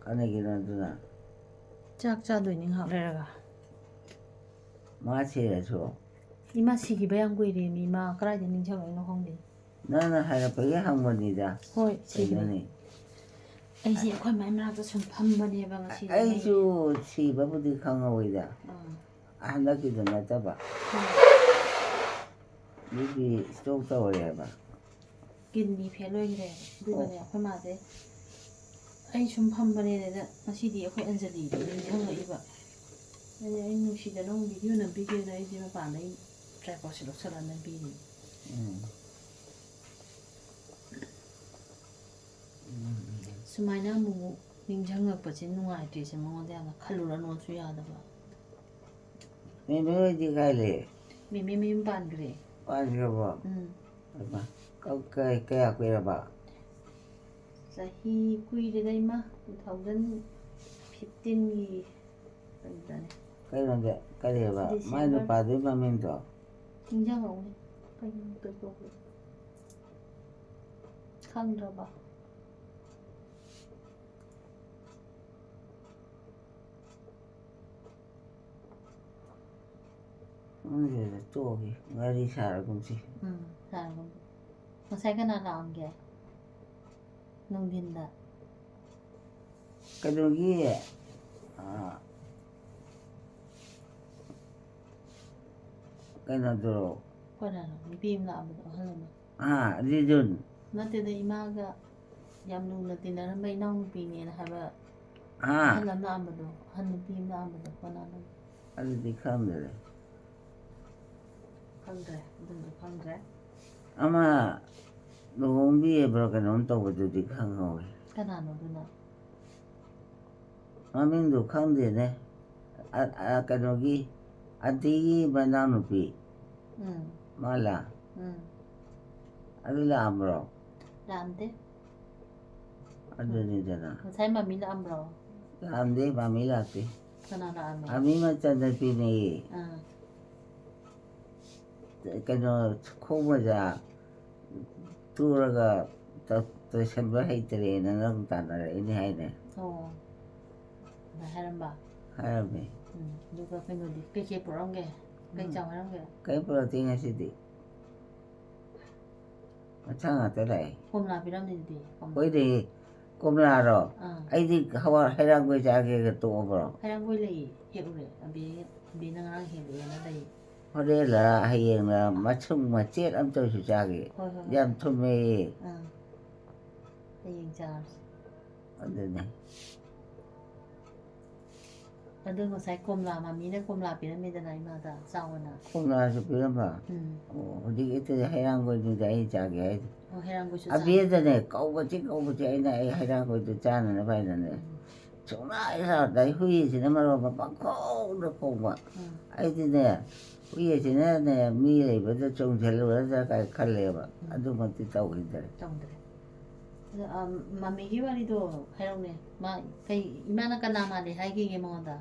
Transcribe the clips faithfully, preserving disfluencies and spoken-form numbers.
ꯑꯅꯤꯒꯤꯅꯣ ꯑꯗꯨꯅ꯫ ꯆꯥꯛ ꯆꯥꯗꯣꯏꯅꯤ ꯉꯥꯏꯍꯥꯛ ꯂꯩꯔꯒ꯫ ꯃꯥ ꯁꯤꯔꯁꯨ꯫ ꯏꯃꯥ ꯁꯤꯈꯤꯕ ꯌꯥꯝ ꯀꯨꯏꯔꯦ ꯃꯤ꯫ ꯏꯃꯥ ꯀꯗꯥꯏꯗ ꯅꯤꯡꯁꯤꯡꯉꯛꯏꯅꯣ ꯈꯪꯗꯦ꯫ ꯅꯪꯅ ꯍꯥꯏꯔꯛꯄꯒꯤ ꯍꯪꯕꯅꯤꯗ꯫ ꯍꯣꯏ, ꯁꯤꯈꯤꯕꯅꯤ꯫ ꯀꯩꯅꯣꯅꯦ? ꯑꯩꯁꯦ ꯑꯩꯈꯣꯏ ꯃꯥꯏ ꯃꯅꯥꯛꯇ ꯁꯨꯝ ꯐꯝꯕꯅꯦꯕ ꯉꯁꯤꯁꯦ꯫ ꯑꯩꯁꯨ ꯁꯤꯕꯕꯨꯗꯤ ꯈꯪꯍꯧꯋꯤꯗ꯫ ꯑꯥ꯫ ꯍꯟꯗꯛꯀꯤꯗꯣ ꯅꯠꯇꯕ꯫ ꯍꯣꯏ꯫ ꯕꯤ ꯄꯤ ꯏꯁꯇ꯭ꯔꯣꯛ ꯇꯧꯔꯦꯕ꯫ ꯀꯤꯗꯅꯤ ꯐꯦꯜ ꯑꯣꯏꯈ꯭ꯔꯦ꯫ ꯑꯗꯨꯒꯅꯦ ꯑꯩꯈꯣꯏ ꯃꯥꯁꯦ ꯑꯩ ꯁꯨꯝ ꯐꯝꯕꯅꯦꯅ ꯉꯁꯤꯗꯤ ꯑꯩꯈꯣꯏ ꯑꯟꯖꯂꯤꯗꯣ ꯅꯤꯡꯁꯤꯡꯉꯛꯏꯕ꯫ ꯑꯗꯨꯗꯤ ꯑꯩ ꯅꯨꯡꯁꯤꯗꯅ ꯑꯃꯨꯛ ꯚꯤꯗꯤꯑꯣ ꯅꯝꯕꯤꯒꯦꯅ ꯑꯩꯁꯦ ꯃꯄꯥꯟꯗ ꯑꯩ ꯇ꯭ꯔꯥꯏꯄꯣꯠꯁꯦ ꯂꯧꯁꯜꯂꯒ ꯅꯝꯕꯤꯔꯤꯅꯤ꯫ ꯎꯝ꯫ ꯁꯨꯃꯥꯏꯅ ꯑꯃꯨꯛ ꯅꯤꯡꯁꯤꯡꯉꯛꯄꯁꯦ ꯅꯨꯡꯉꯥꯏꯇ꯭ꯔꯤꯁꯦ ꯃꯉꯣꯟꯗ ꯌꯥꯝꯅ ꯈꯜꯂꯨꯔꯅꯣꯁꯨ ꯌꯥꯗꯕ꯫ ꯃꯦꯃꯤ ꯍꯣꯏꯗꯤ ꯀꯥꯏ ꯂꯩ? ꯃꯦꯃꯤ ꯃꯌꯨꯝ ꯄꯥꯟꯈ꯭ꯔꯦ꯫ ꯄꯥꯟꯈ꯭ꯔꯕꯣ? ꯎꯝ꯫ ꯍꯩꯃꯥ, ꯀ-, ꯀ-, ꯀꯌꯥ ꯀꯨꯏꯔꯕ? ꯆꯍꯤ ꯀꯨꯏꯔꯦꯗ ꯏꯃꯥ, two thousand fifteenꯒꯤ ꯀꯩꯗꯅꯦ꯫ ꯀꯩꯅꯣꯗ, ꯀꯔꯤꯑꯕ? ꯃꯥꯏ December꯫ ꯅꯨꯄꯥꯗꯨꯒꯤ ꯃꯃꯤꯡꯗꯣ? ꯅꯤꯡꯁꯤꯡꯉꯛꯎꯅꯦ꯫ ꯀꯩꯅꯣ ꯀꯩ ꯀꯧꯒꯦ? ꯈꯪꯗ꯭ꯔꯕ? ꯈꯪꯗ꯭ꯔꯦꯗ, ꯇꯣꯛꯑꯒꯦ꯫ ꯋꯥꯔꯤ ꯁꯥꯔꯒꯨꯝꯁꯤ꯫ ꯎꯝ, ꯁꯥꯔꯒꯨꯝꯁꯤ꯫ ꯉꯁꯥꯏ ꯀꯅꯥ ꯂꯥꯛꯑꯝꯒꯦ? ꯅꯨꯡꯊꯤꯟꯗ꯫ ꯀꯩꯅꯣꯒꯤ, ꯑ, ꯀꯩꯅꯣꯗꯨꯔꯣ? ꯀꯅꯥꯅꯣ? ꯅꯨꯄꯤ ꯑꯃ ꯂꯥꯛꯑꯝꯕꯗꯣ, ꯑꯍꯜ ꯑꯃ꯫ ꯑꯥ, ꯔꯤꯖꯨꯟ꯫ ꯅꯠꯇꯦꯗ, ꯏꯃꯥꯒ ꯌꯥꯝ ꯂꯨꯅ ꯇꯤꯟꯅꯔꯝꯕ ꯏꯅꯥꯎꯅꯨꯄꯤꯅꯦꯅ ꯍꯥꯏꯕ ꯑꯥ꯫ ꯑꯍꯜ ꯑꯃ ꯂꯥꯛꯑꯝꯕꯗꯣ, ꯑꯍꯜ ꯅꯨꯄꯤ ꯑꯃ ꯂꯥꯛꯑꯝꯕꯗꯣ, ꯀꯅꯥꯅꯣ? ꯑꯗꯨꯗꯤ ꯈꯪꯗ꯭ꯔꯦ꯫ ꯈꯪꯗ꯭ꯔꯦ, ꯑꯗꯨꯝꯗꯤ ꯈꯪꯗ꯭ꯔꯦ꯫ ꯑꯃ ꯂꯨꯍꯣꯡꯕꯤ ꯍꯥꯏꯕ꯭ꯔꯥ ꯀꯩꯅꯣꯝ ꯇꯧꯕꯗꯨꯗꯤ ꯈꯪꯍꯧꯋꯤ꯫ ꯀꯅꯥꯅꯣ ꯑꯗꯨꯅ? ꯃꯃꯤꯡꯗꯨ ꯈꯪꯗꯦꯅꯦ꯫ ꯑ-, ꯑ-, ꯀꯩꯅꯣꯒꯤ, ꯑꯟꯇꯤꯒꯤ ꯃꯅꯥꯎꯅꯨꯄꯤ꯫ ꯎꯝ꯫ ꯃꯥꯂꯥ? ꯎꯝ꯫ ꯑꯗꯨ ꯂꯥꯛꯑꯝꯕ꯭ꯔꯣ? ꯂꯥꯛꯑꯝꯗꯦ꯫ ꯑꯗꯨꯅꯤꯗꯅ꯫ ꯉꯁꯥꯏ ꯃꯃꯤ ꯂꯥꯛꯑꯝꯕ꯭ꯔꯣ? ꯂꯥꯛꯑꯝꯗꯦ, ꯃꯃꯤ ꯂꯥꯛꯇꯦ꯫ ꯀꯅꯥ ꯂꯥꯛꯑꯝꯃꯦ? ꯑꯃꯤ ꯃꯆꯟꯅꯨꯄꯤꯅꯦꯌꯦ꯫ ꯑꯥ꯫ ꯀꯩꯅꯣ, ꯈꯣꯡ ꯃꯣꯖꯥ ꯇꯨꯔꯒ ꯇ-, ꯂꯣꯏꯁꯟꯕ ꯍꯩꯇ꯭ꯔꯦꯅ ꯅꯪ ꯇꯥꯟꯅꯔꯛꯏꯅꯦ ꯍꯥꯏꯅꯦ꯫ ꯑꯣ꯫ ꯑꯗꯨꯃꯥꯏ ꯍꯥꯏꯔꯝꯕ꯫ ꯍꯥꯏꯔꯝꯃꯦ꯫ ꯎꯝ꯫ ꯑꯗꯨꯒ ꯀꯩꯅꯣꯗꯤ ꯀꯩꯀꯩ ꯄꯨꯔꯛꯑꯝꯒꯦ? ꯀꯩ ꯎꯝ꯫ ꯆꯥꯎ ꯍꯥꯏꯔꯝꯒꯦ? ꯀꯩꯝ ꯄꯨꯔꯛꯇꯦ ꯉꯁꯤꯗꯤ꯫ ꯃꯊꯪ ꯉꯥꯛꯇ ꯂꯥꯛꯑꯦ꯫ ꯀꯣꯝꯂꯥ ꯄꯤꯔꯝꯅꯤꯗꯨꯗꯤ? ꯀꯣꯝꯂꯥ꯫ ꯍꯣꯏꯅꯦ, ꯀꯣꯝꯂꯥꯔꯣ? ꯑꯥ꯫ ꯑꯩꯗꯤ ꯍꯋꯥꯏ ꯍꯩꯔꯥꯡꯒꯣꯏ ꯆꯥꯒꯦꯒ ꯇꯣꯛꯑꯕ꯭ꯔꯣ? ꯍꯩꯔꯥꯡꯒꯣꯏ ꯂꯩꯌꯦ, ꯍꯦꯛꯎꯔꯦ꯫ ꯑꯕꯤ, ꯑꯕꯤꯅ ꯉꯔꯥꯡ ꯍꯦꯛꯂꯛꯑꯦꯅ ꯂꯩ꯫ ꯍꯣꯔꯦꯟꯂ ꯍꯌꯦꯡꯂ ꯃꯁꯨꯡ ꯃꯆꯦꯠ ꯑꯝꯇꯁꯨ ꯆꯥꯒꯦ꯫ ꯍꯣꯏ, ꯍꯣꯏ, ꯍꯣꯏ꯫ ꯌꯥꯝ ꯊꯨꯝꯃꯦꯌꯦ꯫ ꯑꯥ꯫ ꯍꯌꯦꯡ ꯆꯥꯔꯁꯤ꯫ ꯑꯗꯨꯅꯦ꯫ ꯑꯗꯨ ꯉꯁꯥꯏ ꯀꯣꯝꯂꯥ, ꯃꯃꯤꯅ ꯀꯣꯝꯂꯥ ꯄꯤꯔꯝꯃꯤꯗꯅ ꯏꯃꯥꯗ ꯆꯥꯎꯑꯣꯅ꯫ ꯀꯣꯝꯂꯥꯁꯨ ꯄꯤꯔꯝꯕ? ꯎꯝ꯫ ꯑꯣ, ꯍꯧꯖꯤꯛ ꯏꯇꯩ ꯍꯩꯔꯥꯡꯒꯣꯏꯗꯨꯗꯤ ꯑꯩ ꯆꯥꯒꯦ ꯍꯥꯏꯗꯦ꯫ ꯑꯣ, ꯍꯩꯔꯥꯡꯒꯣꯏꯁꯨ ꯆꯥ-, ꯑꯕꯦꯗꯅꯦ ꯀꯧꯕꯁꯤ ꯀꯧꯕꯁꯤ ꯑꯩꯅ ꯑꯩ ꯍꯩꯔꯥꯡꯒꯣꯏꯗꯨ ꯆꯥꯅꯅꯕ ꯍꯥꯏꯅꯅꯦ꯫ ꯎꯝ꯫ ꯁꯨꯡꯂꯥꯛ ꯂꯥꯛꯇꯦ, ꯍꯨꯏꯁꯤꯅ ꯃꯔꯣꯟ ꯑꯃ ꯄꯪꯈꯣꯡꯗ ꯈꯣꯡꯕ꯫ ꯎꯝ꯫ ꯑꯩꯗꯤꯅꯦ, ꯍꯨꯏ ꯑꯁꯤꯅꯅꯦ ꯃꯤ ꯂꯩꯕꯗ ꯆꯣꯡꯁꯤꯜꯂꯨꯔꯗ꯭ꯔꯥ ꯀꯥꯏ ꯈꯜꯂꯦꯕ꯫ ꯎꯝ꯫ ꯑꯗꯨꯃꯛꯇꯤ ꯇꯧꯈꯤꯗ꯭ꯔꯦ꯫ ꯇꯧꯗ꯭ꯔꯦ꯫ ꯑꯗꯣ, ꯑ, ꯃꯃꯤꯒꯤ ꯋꯥꯔꯤꯗꯣ ꯍꯥꯏꯔꯛꯎꯅꯦ꯫ ꯃꯥ ꯀꯩ, ꯏꯃꯥꯅ ꯀꯅꯥ ꯃꯥꯜꯂꯦ ꯍꯥꯏꯈꯤꯒꯦ ꯃꯉꯣꯟꯗ?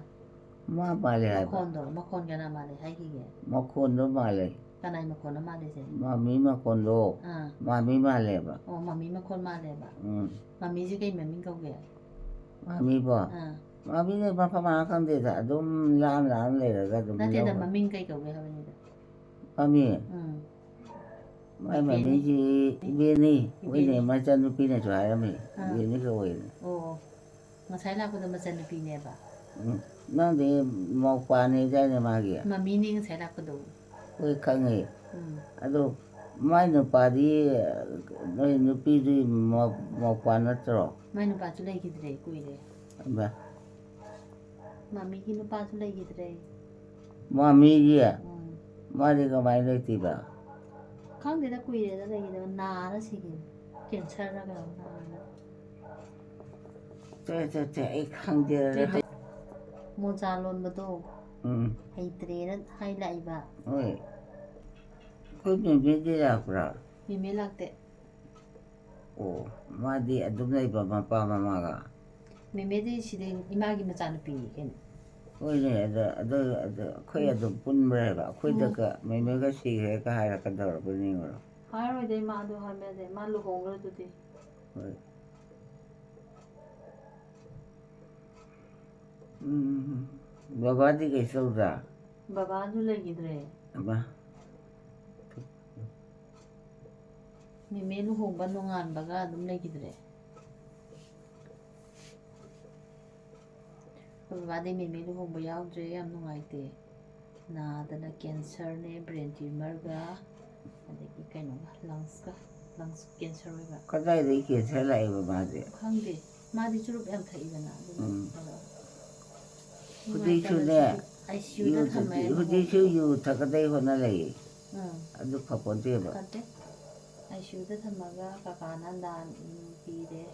ꯃꯥ ꯃꯥꯜꯂꯦ ꯍꯥꯏꯕ꯫ ꯃꯈꯣꯟꯗꯣ, ꯃꯈꯣꯟ ꯀꯅꯥ ꯃꯥꯜꯂꯦ ꯍꯥꯏꯈꯤꯒꯦ? ꯃꯈꯣꯟꯗꯣ ꯃꯥꯜꯂꯦ꯫ ꯀꯅꯥꯏ ꯃꯈꯣꯟꯅꯣ ꯃꯥꯜꯂꯤꯁꯦ? ꯃꯃꯤ ꯃꯈꯣꯟꯗꯣ ꯑꯥ꯫ ꯃꯃꯤ ꯃꯥꯜꯂꯦꯕ꯫ ꯑꯣ, ꯃꯃꯤ ꯃꯈꯣꯟ ꯃꯥꯜꯂꯦꯕ꯫ ꯎꯝ꯫ ꯃꯃꯤꯁꯦ ꯀꯩ ꯃꯃꯤꯡ ꯀꯧꯒꯦ? ꯃꯃꯤꯕꯣ? ꯑꯥ꯫ ꯃꯃꯤꯅꯦ ꯃꯐꯝ ꯃꯔꯥꯡ ꯈꯪꯗꯦꯗ, ꯑꯗꯨꯝ ꯂꯥꯝ ꯂꯥꯝ ꯂꯩꯔꯒ ꯑꯗꯨꯝ ꯅꯠꯇꯦꯗ, ꯂꯧꯕ꯫ ꯃꯃꯤꯡ ꯀꯩ ꯀꯧꯒꯦ ꯍꯥꯏꯕꯅꯤꯗ? ꯃꯃꯤ? ꯎꯝ꯫ ꯃꯥꯏ ꯏꯕꯦꯅꯤ꯫ ꯃꯃꯤꯡꯁꯤ ꯏꯕꯦꯅꯤ꯫ ꯏꯕꯦꯅꯤ꯫ ꯍꯣꯏꯅꯦ, ꯃꯆꯟꯅꯨꯄꯤꯅꯁꯨ ꯍꯥꯏꯔꯝꯃꯤ, ꯑꯥ꯫ ꯏꯕꯦꯅꯤ ꯀꯧꯋꯦꯅ꯫ ꯑꯣ, ꯉꯁꯥꯏ ꯂꯥꯛꯄꯗꯣ ꯃꯆꯟꯅꯨꯄꯤꯅꯦꯕ? ꯎꯝ, ꯅꯪꯗꯤ ꯃꯧꯄꯥꯅꯦ ꯍꯥꯏꯗꯥꯏꯅꯦ ꯃꯥꯒꯤ? ꯃꯃꯤꯅꯦ ꯉꯁꯥꯏ ꯂꯥꯛꯄꯗꯣ꯫ ꯍꯣꯏ, ꯈꯪꯉꯦ꯫ ꯎꯝ꯫ ꯑꯗꯣ ꯃꯥꯏ ꯅꯨꯄꯥꯗꯤ, ꯅꯣꯏ ꯅꯨꯄꯤꯗꯨꯒꯤ ꯃꯧ-, ꯃꯧꯄꯥ ꯅꯠꯇ꯭ꯔꯣ? ꯃꯥꯏ ꯅꯨꯄꯥꯁꯨ ꯂꯩꯈꯤꯗ꯭ꯔꯦ ꯀꯨꯏꯔꯦ꯫ ꯑꯗ ꯃꯃꯤꯒꯤ ꯅꯨꯄꯥꯁꯨ ꯂꯩꯈꯤꯗ꯭ꯔꯦ꯫ ꯃꯃꯤꯒꯤ? ꯎꯝ꯫ ꯃꯥꯗꯤ ꯀꯃꯥꯏꯅ ꯂꯩꯇ꯭ꯔꯤꯕ? ꯈꯪꯗꯦꯗ, ꯀꯨꯏꯔꯦꯗ ꯂꯩꯈꯤꯗꯕ, ꯅꯥꯔ ꯁꯤꯈꯤꯕꯅꯤ꯫ ꯀꯦꯟꯁꯔꯔ ꯀꯩꯅꯣꯝ ꯅꯥꯔꯒ꯫ ꯇꯦ, ꯇꯦ, ꯇꯦ, ꯑꯩ ꯈꯪꯗꯦ꯫ ꯃꯣꯖꯥ ꯂꯣꯟꯕꯗꯣ ꯎꯝ꯫ ꯍꯩꯇ꯭ꯔꯦꯅ ꯍꯥꯏ ꯂꯥꯛꯏꯕ꯫ ꯍꯣꯏ꯫ ꯑꯩꯈꯣꯏ ꯃꯦꯝꯕꯤꯗꯤ ꯂꯥꯛꯄ꯭ꯔꯥ? ꯃꯦꯝꯕꯤ ꯂꯥꯛꯇꯦ꯫ ꯑꯣ, ꯃꯥꯗꯤ ꯑꯗꯨꯝ ꯂꯩꯕ ꯃꯄꯥ ꯃꯃꯥꯒ? ꯃꯦꯝꯕꯤꯗꯤ ꯁꯤꯗꯩ ꯏꯃꯥꯒꯤ ꯃꯆꯥꯅꯨꯄꯤꯅꯤ ꯀꯩꯅꯣ꯫ ꯍꯣꯏꯅꯦ, ꯑꯗ, ꯑꯗ, ꯑꯗ ꯑꯩꯈꯣꯏ ꯑꯗꯨꯝ ꯄꯨꯟꯕ꯭ꯔꯥ ꯍꯥꯏꯕ? ꯑꯩꯈꯣꯏꯗꯒ ꯃꯦꯝꯕꯤꯒ ꯁꯤꯈ꯭ꯔꯦꯒ ꯍꯥꯏꯔꯛꯀꯗꯧꯔꯕ ꯅꯤꯡꯉꯨꯔꯣ꯫ ꯍꯥꯏꯔꯣꯏꯗ ꯏꯃꯥ, ꯑꯗꯨ ꯍꯥꯏꯕ ꯌꯥꯗꯦ꯫ ꯃꯥ ꯂꯨꯍꯣꯡꯈ꯭ꯔꯗꯨꯗꯤ꯫ ꯍꯣꯏ꯫ ꯎꯝ꯫ ꯕꯕꯥꯗꯤ ꯀꯩꯁꯨ ꯇꯧꯗ꯭ꯔꯥ? ꯕꯕꯥꯁꯨ ꯂꯩꯈꯤꯗ꯭ꯔꯦ꯫ ꯑꯃ꯫ ꯃꯦꯃꯦ ꯂꯨꯍꯣꯡꯕ ꯅꯣꯡꯉꯥꯟꯕꯒ ꯑꯗꯨꯝ ꯂꯩꯈꯤꯗ꯭ꯔꯦ꯫ ꯑꯩꯈꯣꯏ ꯕꯕꯥꯗꯤ ꯃꯦꯃꯦ ꯂꯨꯍꯣꯡꯕ ꯌꯥꯎꯗ꯭ꯔꯦ, ꯌꯥꯝ ꯅꯨꯡꯉꯥꯏꯇꯦ꯫ ꯅꯥꯗꯅ cancerꯅꯦ, brain tumorꯒ, ꯑꯗꯒꯤ ꯀꯩꯅꯣꯒ, lungsꯀ, lungs cancer ꯑꯣꯏꯕ꯫ ꯀꯗꯥꯏꯗꯒꯤ cancer ꯂꯥꯛꯏꯕ ꯃꯥꯗꯤ? ꯈꯪꯗꯦ꯫ ꯃꯥꯗꯤ ꯆꯨꯔꯨꯞ ꯌꯥꯝ ꯊꯛꯏꯗꯅ, ꯑꯗꯨꯅ ꯎꯝ꯫ ꯇꯧꯔꯒ꯫ ꯍꯧꯖꯤꯛꯁꯨꯅꯦ, ꯅꯨꯡꯉꯥꯏꯇꯕꯁꯤꯗꯤ ICUꯗ ꯌꯨ ꯊꯝꯃꯦ ꯊꯛ-, ꯂꯨꯍꯣꯡꯕ꯫ ꯍꯧꯖꯤꯛꯁꯨ ꯌꯨ ꯊꯛꯀꯗꯩ ꯍꯣꯠꯅ ꯂꯩꯌꯦ꯫ ꯎꯝ꯫ ꯑꯗꯨ ꯐꯄꯣꯟꯇꯦꯕ꯫ ꯐꯠꯇꯦ꯫ ICUꯗ ꯊꯝꯃꯒ ꯀꯀꯥꯅ ꯗꯥꯟ ꯄꯤꯔꯦ꯫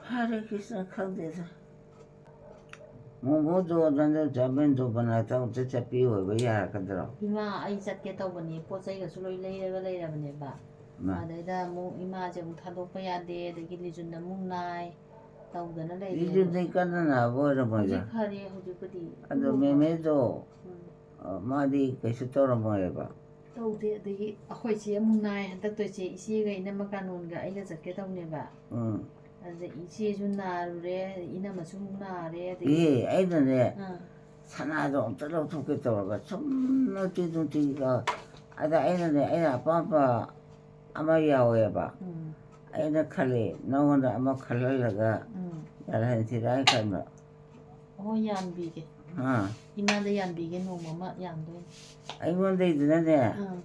ꯍꯔꯦ ꯀ꯭ꯔꯤꯁꯅ, ꯈꯪꯗꯦꯗ꯫ ꯃꯣꯃꯣꯗꯣ ꯅꯪꯗꯣ ꯆꯥꯃꯦꯟꯗꯣ ꯃꯅꯥꯛꯇ ꯑꯃꯨꯛꯇ ꯆꯠꯄꯤꯌꯨ ꯑꯣꯏꯕ ꯌꯥꯔꯛꯀꯗ꯭ꯔꯣ? ꯏꯃꯥ, ꯑꯩ ꯆꯠꯀꯦ ꯇꯧꯕꯅꯦ, ꯄꯣꯠ ꯆꯩꯒꯁꯨ ꯂꯣꯏ ꯂꯩꯔꯒ ꯂꯩꯔꯕꯅꯦꯕ꯫ ꯃꯥ꯫ ꯑꯗꯩꯗ ꯑꯃꯨꯛ ꯏꯃꯥꯁꯦ ꯑꯃꯨꯛ ꯊꯥꯗꯣꯛꯄ ꯌꯥꯗꯦ, ꯑꯗꯒꯤ ꯂꯤꯖꯨꯟ ꯑꯃꯨꯛ ꯅꯥꯏ, ꯇꯧꯗꯅ ꯂꯩꯔꯦ꯫ ꯂꯤꯖꯨꯟꯗꯤ ꯀꯟꯅ ꯅꯥꯕ ꯑꯣꯏꯔꯝꯃꯣꯏꯗ꯫ ꯍꯧꯖꯤꯛ ꯐꯔꯦ, ꯍꯧꯖꯤꯛꯄꯨꯗꯤ꯫ ꯑꯗꯣ ꯃꯦꯃꯦꯗꯣ, ꯎꯝ꯫ ꯑ, ꯃꯥꯗꯤ ꯀꯩꯁꯨ ꯇꯧꯔꯝꯃꯣꯏꯕ꯫ ꯇꯧꯗꯦ꯫ ꯑꯗꯒꯤ ꯑꯩꯈꯣꯏ ꯆꯦ ꯑꯃꯨꯛ ꯅꯥꯏ꯫ ꯍꯟꯗꯛꯇꯣ ꯏꯆꯦ, ꯏꯆꯦꯒ ꯏꯅꯝꯃ ꯀꯥꯅꯣꯟꯒ ꯑꯩꯒ ꯆꯠꯀꯦ ꯇꯧꯅꯦꯕ꯫ ꯎꯝ꯫ ꯑꯗꯨꯗ ꯏꯆꯦꯁꯨ ꯅꯥꯔꯨꯔꯦ, ꯏꯅꯝꯃꯁꯨ ꯑꯃꯨꯛ ꯅꯥꯔꯦ, ꯑꯗꯒꯤ ꯑꯦ, ꯑꯩꯅꯅꯦ, ꯑꯥ꯫ ꯁꯅꯥꯗꯣ ꯑꯝꯇ ꯂꯧꯊꯣꯛꯀꯦ ꯇꯧꯔꯒ ꯁꯨꯝ ꯅꯨꯡꯇꯤ ꯅꯨꯡꯇꯤꯒꯤ ꯂꯧ-, ꯑꯗ ꯑꯩꯅꯅꯦ, ꯑꯩꯅ ꯑꯄꯥꯝꯕ ꯑꯃ ꯌꯥꯎꯋꯦꯕ꯫ ꯎꯝ꯫ ꯑꯩꯅ ꯈꯜꯂꯦ, ꯅꯉꯣꯟꯗ ꯑꯃ ꯈꯜꯍꯜꯂꯒ ꯎꯝ꯫ ꯌꯥꯜꯍꯟꯁꯤꯔꯥ ꯍꯥꯏꯅ ꯈꯟꯕ꯫ ꯍꯣꯏ, ꯌꯥꯟꯕꯤꯒꯦ꯫ ꯑꯥ꯫ ꯏꯃꯥꯗ ꯌꯥꯟꯕꯤꯒꯦ, ꯅꯣꯡꯃ ꯑꯃ ꯌꯥꯟꯗꯣꯏꯅꯤ꯫ ꯑꯩꯉꯣꯟꯗꯩꯗꯨꯅꯅꯦ, ꯑꯥ꯫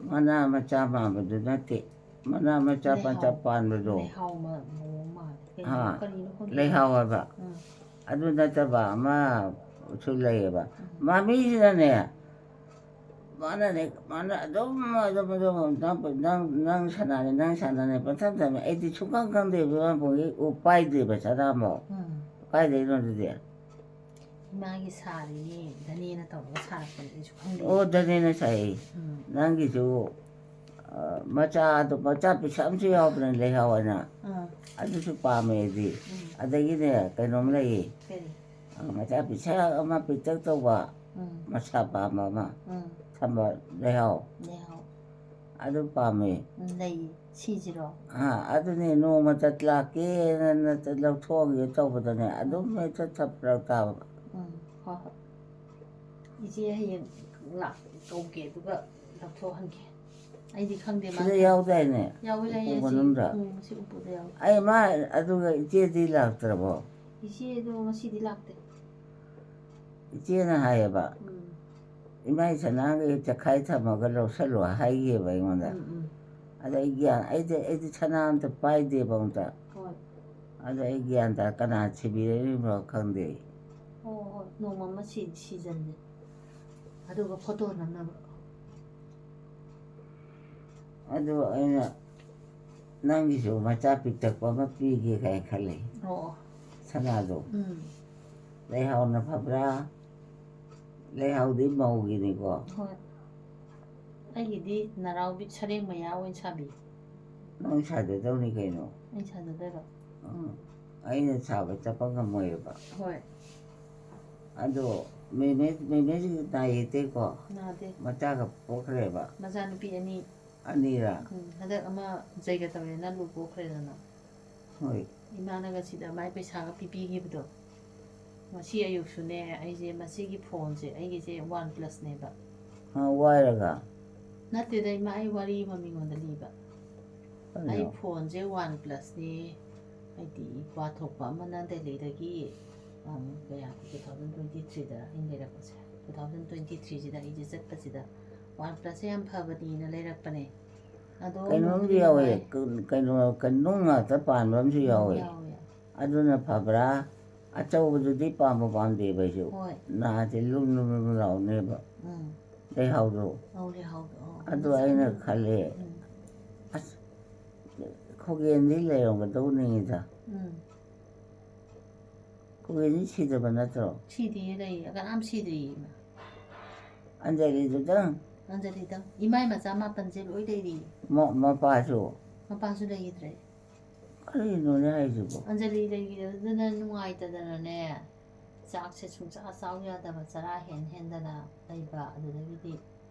ꯃꯅꯥ ꯃꯆꯥ ꯃꯥꯟꯕꯗꯨ ꯅꯠꯇꯦ, ꯃꯅꯥ ꯃꯆꯥ ꯂꯩꯍꯥꯎ꯫ ꯃꯆꯥ ꯄꯥꯟꯕꯗꯣ꯫ ꯂꯩꯍꯥꯎ ꯃ-, ꯃꯑꯣꯡ ꯃꯥꯜꯂꯦ꯫ ꯀꯩꯅꯣ, ꯑꯥ, ꯀꯔꯤꯅꯣ ꯈꯪꯗꯦ꯫ ꯂꯩꯍꯥꯎ ꯍꯥꯏꯕ꯫ ꯎꯝ꯫ ꯑꯗꯨ ꯅꯠꯇꯕ ꯑꯃꯁꯨ ꯂꯩꯌꯦꯕ꯫ ꯎꯝ꯫ ꯃꯃꯤꯁꯤꯅꯅꯦ, ꯃꯥꯅꯅꯦ, ꯃꯥꯅ ꯑꯗꯨꯝ, ꯑꯗꯨꯝ, ꯑꯗꯨꯝ, ꯅꯪ, ꯅꯪ, ꯅꯪ ꯁꯅꯥꯅꯦ, ꯅꯪ ꯁꯅꯥꯅꯦ, ꯄꯪꯊꯝ ꯊꯝꯃꯦ꯫ ꯑꯩꯗꯤ ꯁꯨꯡꯈꯪ ꯈꯪꯗꯦ, ꯏꯕꯦꯝꯃ, ꯄꯨꯡꯒꯤ ꯎ ꯄꯥꯏꯗꯦꯕ ꯁꯅꯥ ꯑꯃꯨꯛ꯫ ꯎꯝ꯫ ꯀꯥꯏꯗꯩꯅꯣ ꯑꯗꯨꯗꯤ? ꯏꯃꯥꯒꯤ ꯁꯥꯔꯤꯅꯦ, ꯙꯅꯦꯅ ꯇꯧꯔꯒ ꯁꯥꯔꯛꯄꯅꯦ, ꯑꯩꯁꯨ ꯈꯪꯗꯦ꯫ ꯑꯣ, ꯙꯅꯦꯅ ꯁꯥꯏ꯫ ꯎꯝ꯫ ꯅꯪꯒꯤꯁꯨ, ꯑ, ꯃꯆꯥꯗꯣ, ꯃꯆꯥ ꯄꯤꯁꯛ ꯑꯃꯁꯨ ꯌꯥꯎꯕꯅꯦ, ꯂꯩꯍꯥꯎ ꯍꯥꯏꯅ꯫ ꯑꯥ꯫ ꯑꯗꯨꯁꯨ ꯄꯥꯝꯃꯦ ꯑꯩꯗꯤ꯫ ꯎꯝ꯫ ꯑꯗꯒꯤꯅꯦ, ꯀꯩꯅꯣꯝ ꯂꯩꯌꯦ꯫ ꯀꯔꯤ? ꯑ, ꯃꯆꯥ ꯄꯤꯁꯛ ꯑꯃ ꯄꯤꯛꯇꯛ ꯇꯧꯕ, ꯎꯝ꯫ ꯃꯁꯥ ꯄꯥꯝꯕ ꯑꯃ ꯎꯝ꯫ ꯊꯝꯕ ꯂꯩꯍꯥꯎ꯫ ꯂꯩꯍꯥꯎ꯫ ꯑꯗꯨ ꯄꯥꯝꯃꯦ꯫ ꯎꯝ, ꯂꯩꯌꯦ꯫ ꯁꯤꯁꯤꯔꯣ? ꯑꯥ, ꯑꯗꯨꯅꯦ, ꯅꯣꯡꯃꯇ ꯂꯥꯛꯀꯦꯅ ꯅꯠꯇ ꯂꯧꯊꯣꯛꯑꯒꯦ ꯇꯧꯕꯗꯅꯦ, ꯑꯗꯨꯝ ꯍꯦꯛꯇ ꯊ-, ꯐꯔꯛ ꯇꯥꯕ꯫ ꯎꯝ, ꯍꯣꯏ, ꯍꯣꯏ꯫ ꯏꯆꯦ ꯍꯌꯦꯡ ꯂꯥꯛ-, ꯀꯧꯒꯦ, ꯑꯗꯨꯒ ꯂꯧꯊꯣꯛꯍꯟꯒꯦ꯫ ꯑꯩꯗꯤ ꯈꯪꯗꯦ, ꯃꯥ ꯁꯤꯗ ꯌꯥꯎꯗꯥꯏꯅꯦ? ꯌꯥꯎꯋꯤ, ꯂꯩꯌꯦ, ꯎꯄꯨ ꯁꯤ꯫ ꯃꯅꯨꯡꯗ? ꯎꯝ, ꯁꯤ ꯎꯄꯨꯗ ꯌꯥꯎꯋꯤ꯫ ꯑꯩ ꯃꯥ, ꯑꯗꯨꯒ ꯏꯆꯦꯗꯤ ꯂꯥꯛꯇ꯭ꯔꯕꯣ? ꯏꯆꯦꯗꯣ ꯉꯁꯤꯗꯤ ꯂꯥꯛꯇꯦ꯫ ꯏꯆꯦꯅ ꯍꯥꯏꯌꯦꯕ, ꯎꯝ, "ꯏꯃꯥꯏ ꯁꯅꯥꯒꯤ ꯆꯈꯥꯏ ꯊꯝꯃꯒ ꯂꯧꯁꯜꯂꯣ" ꯍꯥꯏꯒꯤꯑꯕ ꯑꯩꯉꯣꯟꯗ꯫ ꯎꯝ, ꯎꯝ꯫ ꯑꯗ ꯑꯩ ꯒ꯭ꯌꯥꯟ, ꯑꯩꯗꯤ, ꯑꯩꯗꯤ ꯁꯅꯥ ꯑꯝꯇ ꯄꯥꯏꯗꯦꯕ ꯑꯝꯇ꯫ ꯍꯣꯏ꯫ ꯑꯗ ꯑꯩ ꯒ꯭ꯌꯥꯟ ꯇꯥ-, ꯀꯅꯥ ꯁꯤꯕꯤꯔꯛꯏꯅꯣ ꯈꯪꯗꯦ꯫ ꯍꯣꯏ, ꯍꯣꯏ, ꯅꯣꯡꯃ ꯑꯃ ꯁꯤ-, ꯁꯤꯖꯟꯁꯦ꯫ ꯑꯗꯨꯒ ꯐꯣꯇꯣ ꯅꯝꯅꯕ꯫ ꯑꯗꯨ ꯑꯩꯅ ꯅꯪꯒꯤꯁꯨ ꯃꯆꯥ ꯄꯤꯛꯇꯛꯄ ꯑꯃ ꯄꯤꯒꯦ ꯀꯥꯏ ꯈꯜꯂꯦ꯫ ꯑꯣ, ꯑꯣ꯫ ꯁꯅꯥꯗꯣ꯫ ꯎꯝ꯫ ꯂꯩꯍꯥꯎꯅ ꯐꯕ꯭ꯔꯥ? ꯂꯩꯍꯥꯎꯗꯤ ꯃꯧꯒꯤꯅꯤꯀꯣ꯫ ꯍꯣꯏ꯫ ꯑꯩꯒꯤꯗꯤ ꯅꯔꯥꯎꯕꯤ ꯁꯔꯦꯡ ꯃꯌꯥ ꯑꯣꯏꯅ ꯁꯥꯕꯤ꯫ ꯅꯪ ꯁꯥꯖꯗꯧꯅꯤ ꯀꯩꯅꯣ꯫ ꯑꯩ ꯁꯥꯖꯗꯣꯏꯕ꯫ ꯎꯝ꯫ ꯑꯩꯅ ꯁꯥꯕ ꯆꯠꯄ ꯉꯝꯃꯣꯏꯕ꯫ ꯍꯣꯏ꯫ ꯑꯗꯣ ꯃꯦꯃꯦ-, ꯃꯦꯃꯦꯁꯤꯗꯤ ꯅꯥ ꯌꯦꯛꯇꯦꯀꯣ꯫ ꯅꯥꯗꯦ꯫ ꯃꯆꯥꯒ ꯄꯣꯛꯈ꯭ꯔꯦꯕ꯫ ꯃꯆꯥꯅꯨꯄꯤ ꯑꯅꯤ꯫ ꯑꯅꯤꯔꯥ? ꯎꯝ, ꯍꯟꯗꯛ ꯑꯃ ꯖꯩꯒ ꯇꯧꯔꯦꯅ ꯂꯨ ꯄꯣꯛꯈ꯭ꯔꯦꯗꯅ꯫ ꯍꯣꯏ꯫ ꯏꯃꯥꯅꯒ ꯁꯤꯗ ꯃꯥꯏ ꯄꯩꯁꯥꯒ ꯄꯤꯕꯤꯈꯤꯕꯗꯣ꯫ ꯉꯁꯤ ꯑꯌꯨꯛꯁꯨꯅꯦ, ꯑꯩꯁꯦ ꯃꯁꯤꯒꯤ ꯐꯣꯟꯁꯦ, ꯑꯩꯒꯤꯁꯦ ꯋꯥꯟ ꯄ꯭ꯂꯁꯅꯦꯕ꯫ ꯑ, ꯋꯥꯏꯔꯒ? ꯅꯠꯇꯦꯗ ꯏꯃꯥ, ꯑꯩ ꯋꯥꯔꯤ ꯑꯃ ꯃꯤꯉꯣꯟꯗ ꯂꯤꯕ꯫ ꯑꯩ ꯀꯩꯅꯣ? ꯐꯣꯟꯁꯦ ꯋꯥꯟ ꯄ꯭ꯂꯁꯅꯦ꯫ ꯍꯥꯏꯗꯤ ꯏꯄ꯭ꯋꯥ ꯊꯣꯛꯄ ꯑꯃꯅ ꯗꯦꯜꯂꯤꯗꯒꯤ, ꯑꯝ, ꯀꯌꯥ, ꯇꯨ ꯊꯥꯎꯖꯟ ꯇ꯭ꯋꯦꯟꯇꯤ ꯊ꯭ꯔꯤꯗ ꯑꯩꯅ ꯂꯩꯔꯛꯄꯁꯦ꯫ ꯇꯨ ꯊꯥꯎꯖꯟ ꯇ꯭ꯋꯦꯟꯇꯤ ꯊ꯭ꯔꯤꯁꯤꯗ ꯑꯩꯁꯦ ꯆꯠꯄꯁꯤꯗ ꯋꯥꯟ ꯄ꯭ꯂꯁꯁꯦ ꯌꯥꯝ ꯐꯕꯅꯤꯅ ꯂꯩꯔꯛꯄꯅꯦ꯫ ꯑꯗꯣ ꯀꯩꯅꯣꯝꯁꯨ ꯅꯨꯡꯗꯤ ꯌꯥꯎꯋꯦ꯫ ꯅꯨꯡꯉꯥꯏ꯫ ꯀ-, ꯀꯩꯅꯣ, ꯀ-, ꯅꯨꯡ ꯉꯥꯛꯇ ꯄꯥꯟꯕ ꯑꯃꯁꯨ ꯎꯝ, ꯌꯥꯎꯋꯦ꯫ ꯌꯥꯎꯋꯦ꯫ ꯑꯗꯨꯅ ꯐꯕ꯭ꯔꯥ? ꯑꯆꯧꯕꯗꯨꯗꯤ ꯄꯥꯝꯕ ꯄꯥꯝꯗꯦꯕ ꯑꯩꯁꯨ꯫ ꯍꯣꯏ꯫ ꯅꯥꯁꯦ ꯂꯨꯝ ꯂꯨꯝ ꯂꯨꯝ ꯂꯥꯎꯅꯦꯕ꯫ ꯎꯝ꯫ ꯂꯩꯍꯥꯎꯗꯣ꯫ ꯑꯧ, ꯂꯩꯍꯥꯎꯗꯣ꯫ ꯑꯧ, ꯑꯗꯨ ꯃꯆꯥ ꯑꯩꯅ ꯑꯗꯨ꯫ ꯈꯜꯂꯦ꯫ ꯎꯝ꯫ ꯑꯁ, ꯈꯣꯒꯦꯟꯗꯤ ꯂꯩꯔꯝꯒꯗꯧꯅꯤꯗ꯫ ꯎꯝ꯫ ꯈꯣꯒꯦꯟꯗꯤ ꯁꯤꯗꯕ ꯅꯠꯇ꯭ꯔꯣ? ꯁꯤꯗꯤꯌꯦ, ꯂꯩꯌꯦ꯫ ꯀꯅꯥꯝ ꯁꯤꯗ꯭ꯔꯤꯌꯦ ꯏꯃꯥ꯫ ꯑꯟꯖꯂꯤꯗꯨꯗꯪ? ꯑꯟꯖꯂꯤꯗꯪ꯫ ꯏꯃꯥꯏ ꯃꯆꯥ ꯃꯥꯄꯟꯁꯦ ꯂꯣꯏ ꯂꯩꯔꯤ꯫ ꯃ-, ꯃꯄꯥꯁꯨ? ꯃꯄꯥꯁꯨ ꯂꯩꯈꯤꯗ꯭ꯔꯦ꯫ ꯀꯔꯤꯅꯣꯅꯦ ꯍꯥꯏꯁꯤꯕꯣ? ꯑꯟꯖꯂꯤ ꯂꯩꯈꯤꯗꯕꯗꯨꯅ ꯅꯨꯡꯉꯥꯏꯇꯗꯅꯅꯦ, ꯆꯥꯛꯁꯦ ꯁꯨꯡꯆꯥ ꯆꯥꯎ ꯌꯥꯗꯕ, ꯆꯔꯥ ꯍꯦꯟ ꯍꯦꯟꯗꯅ ꯂꯩꯕ꯫ ꯑꯗꯨꯗꯒꯤꯗꯤ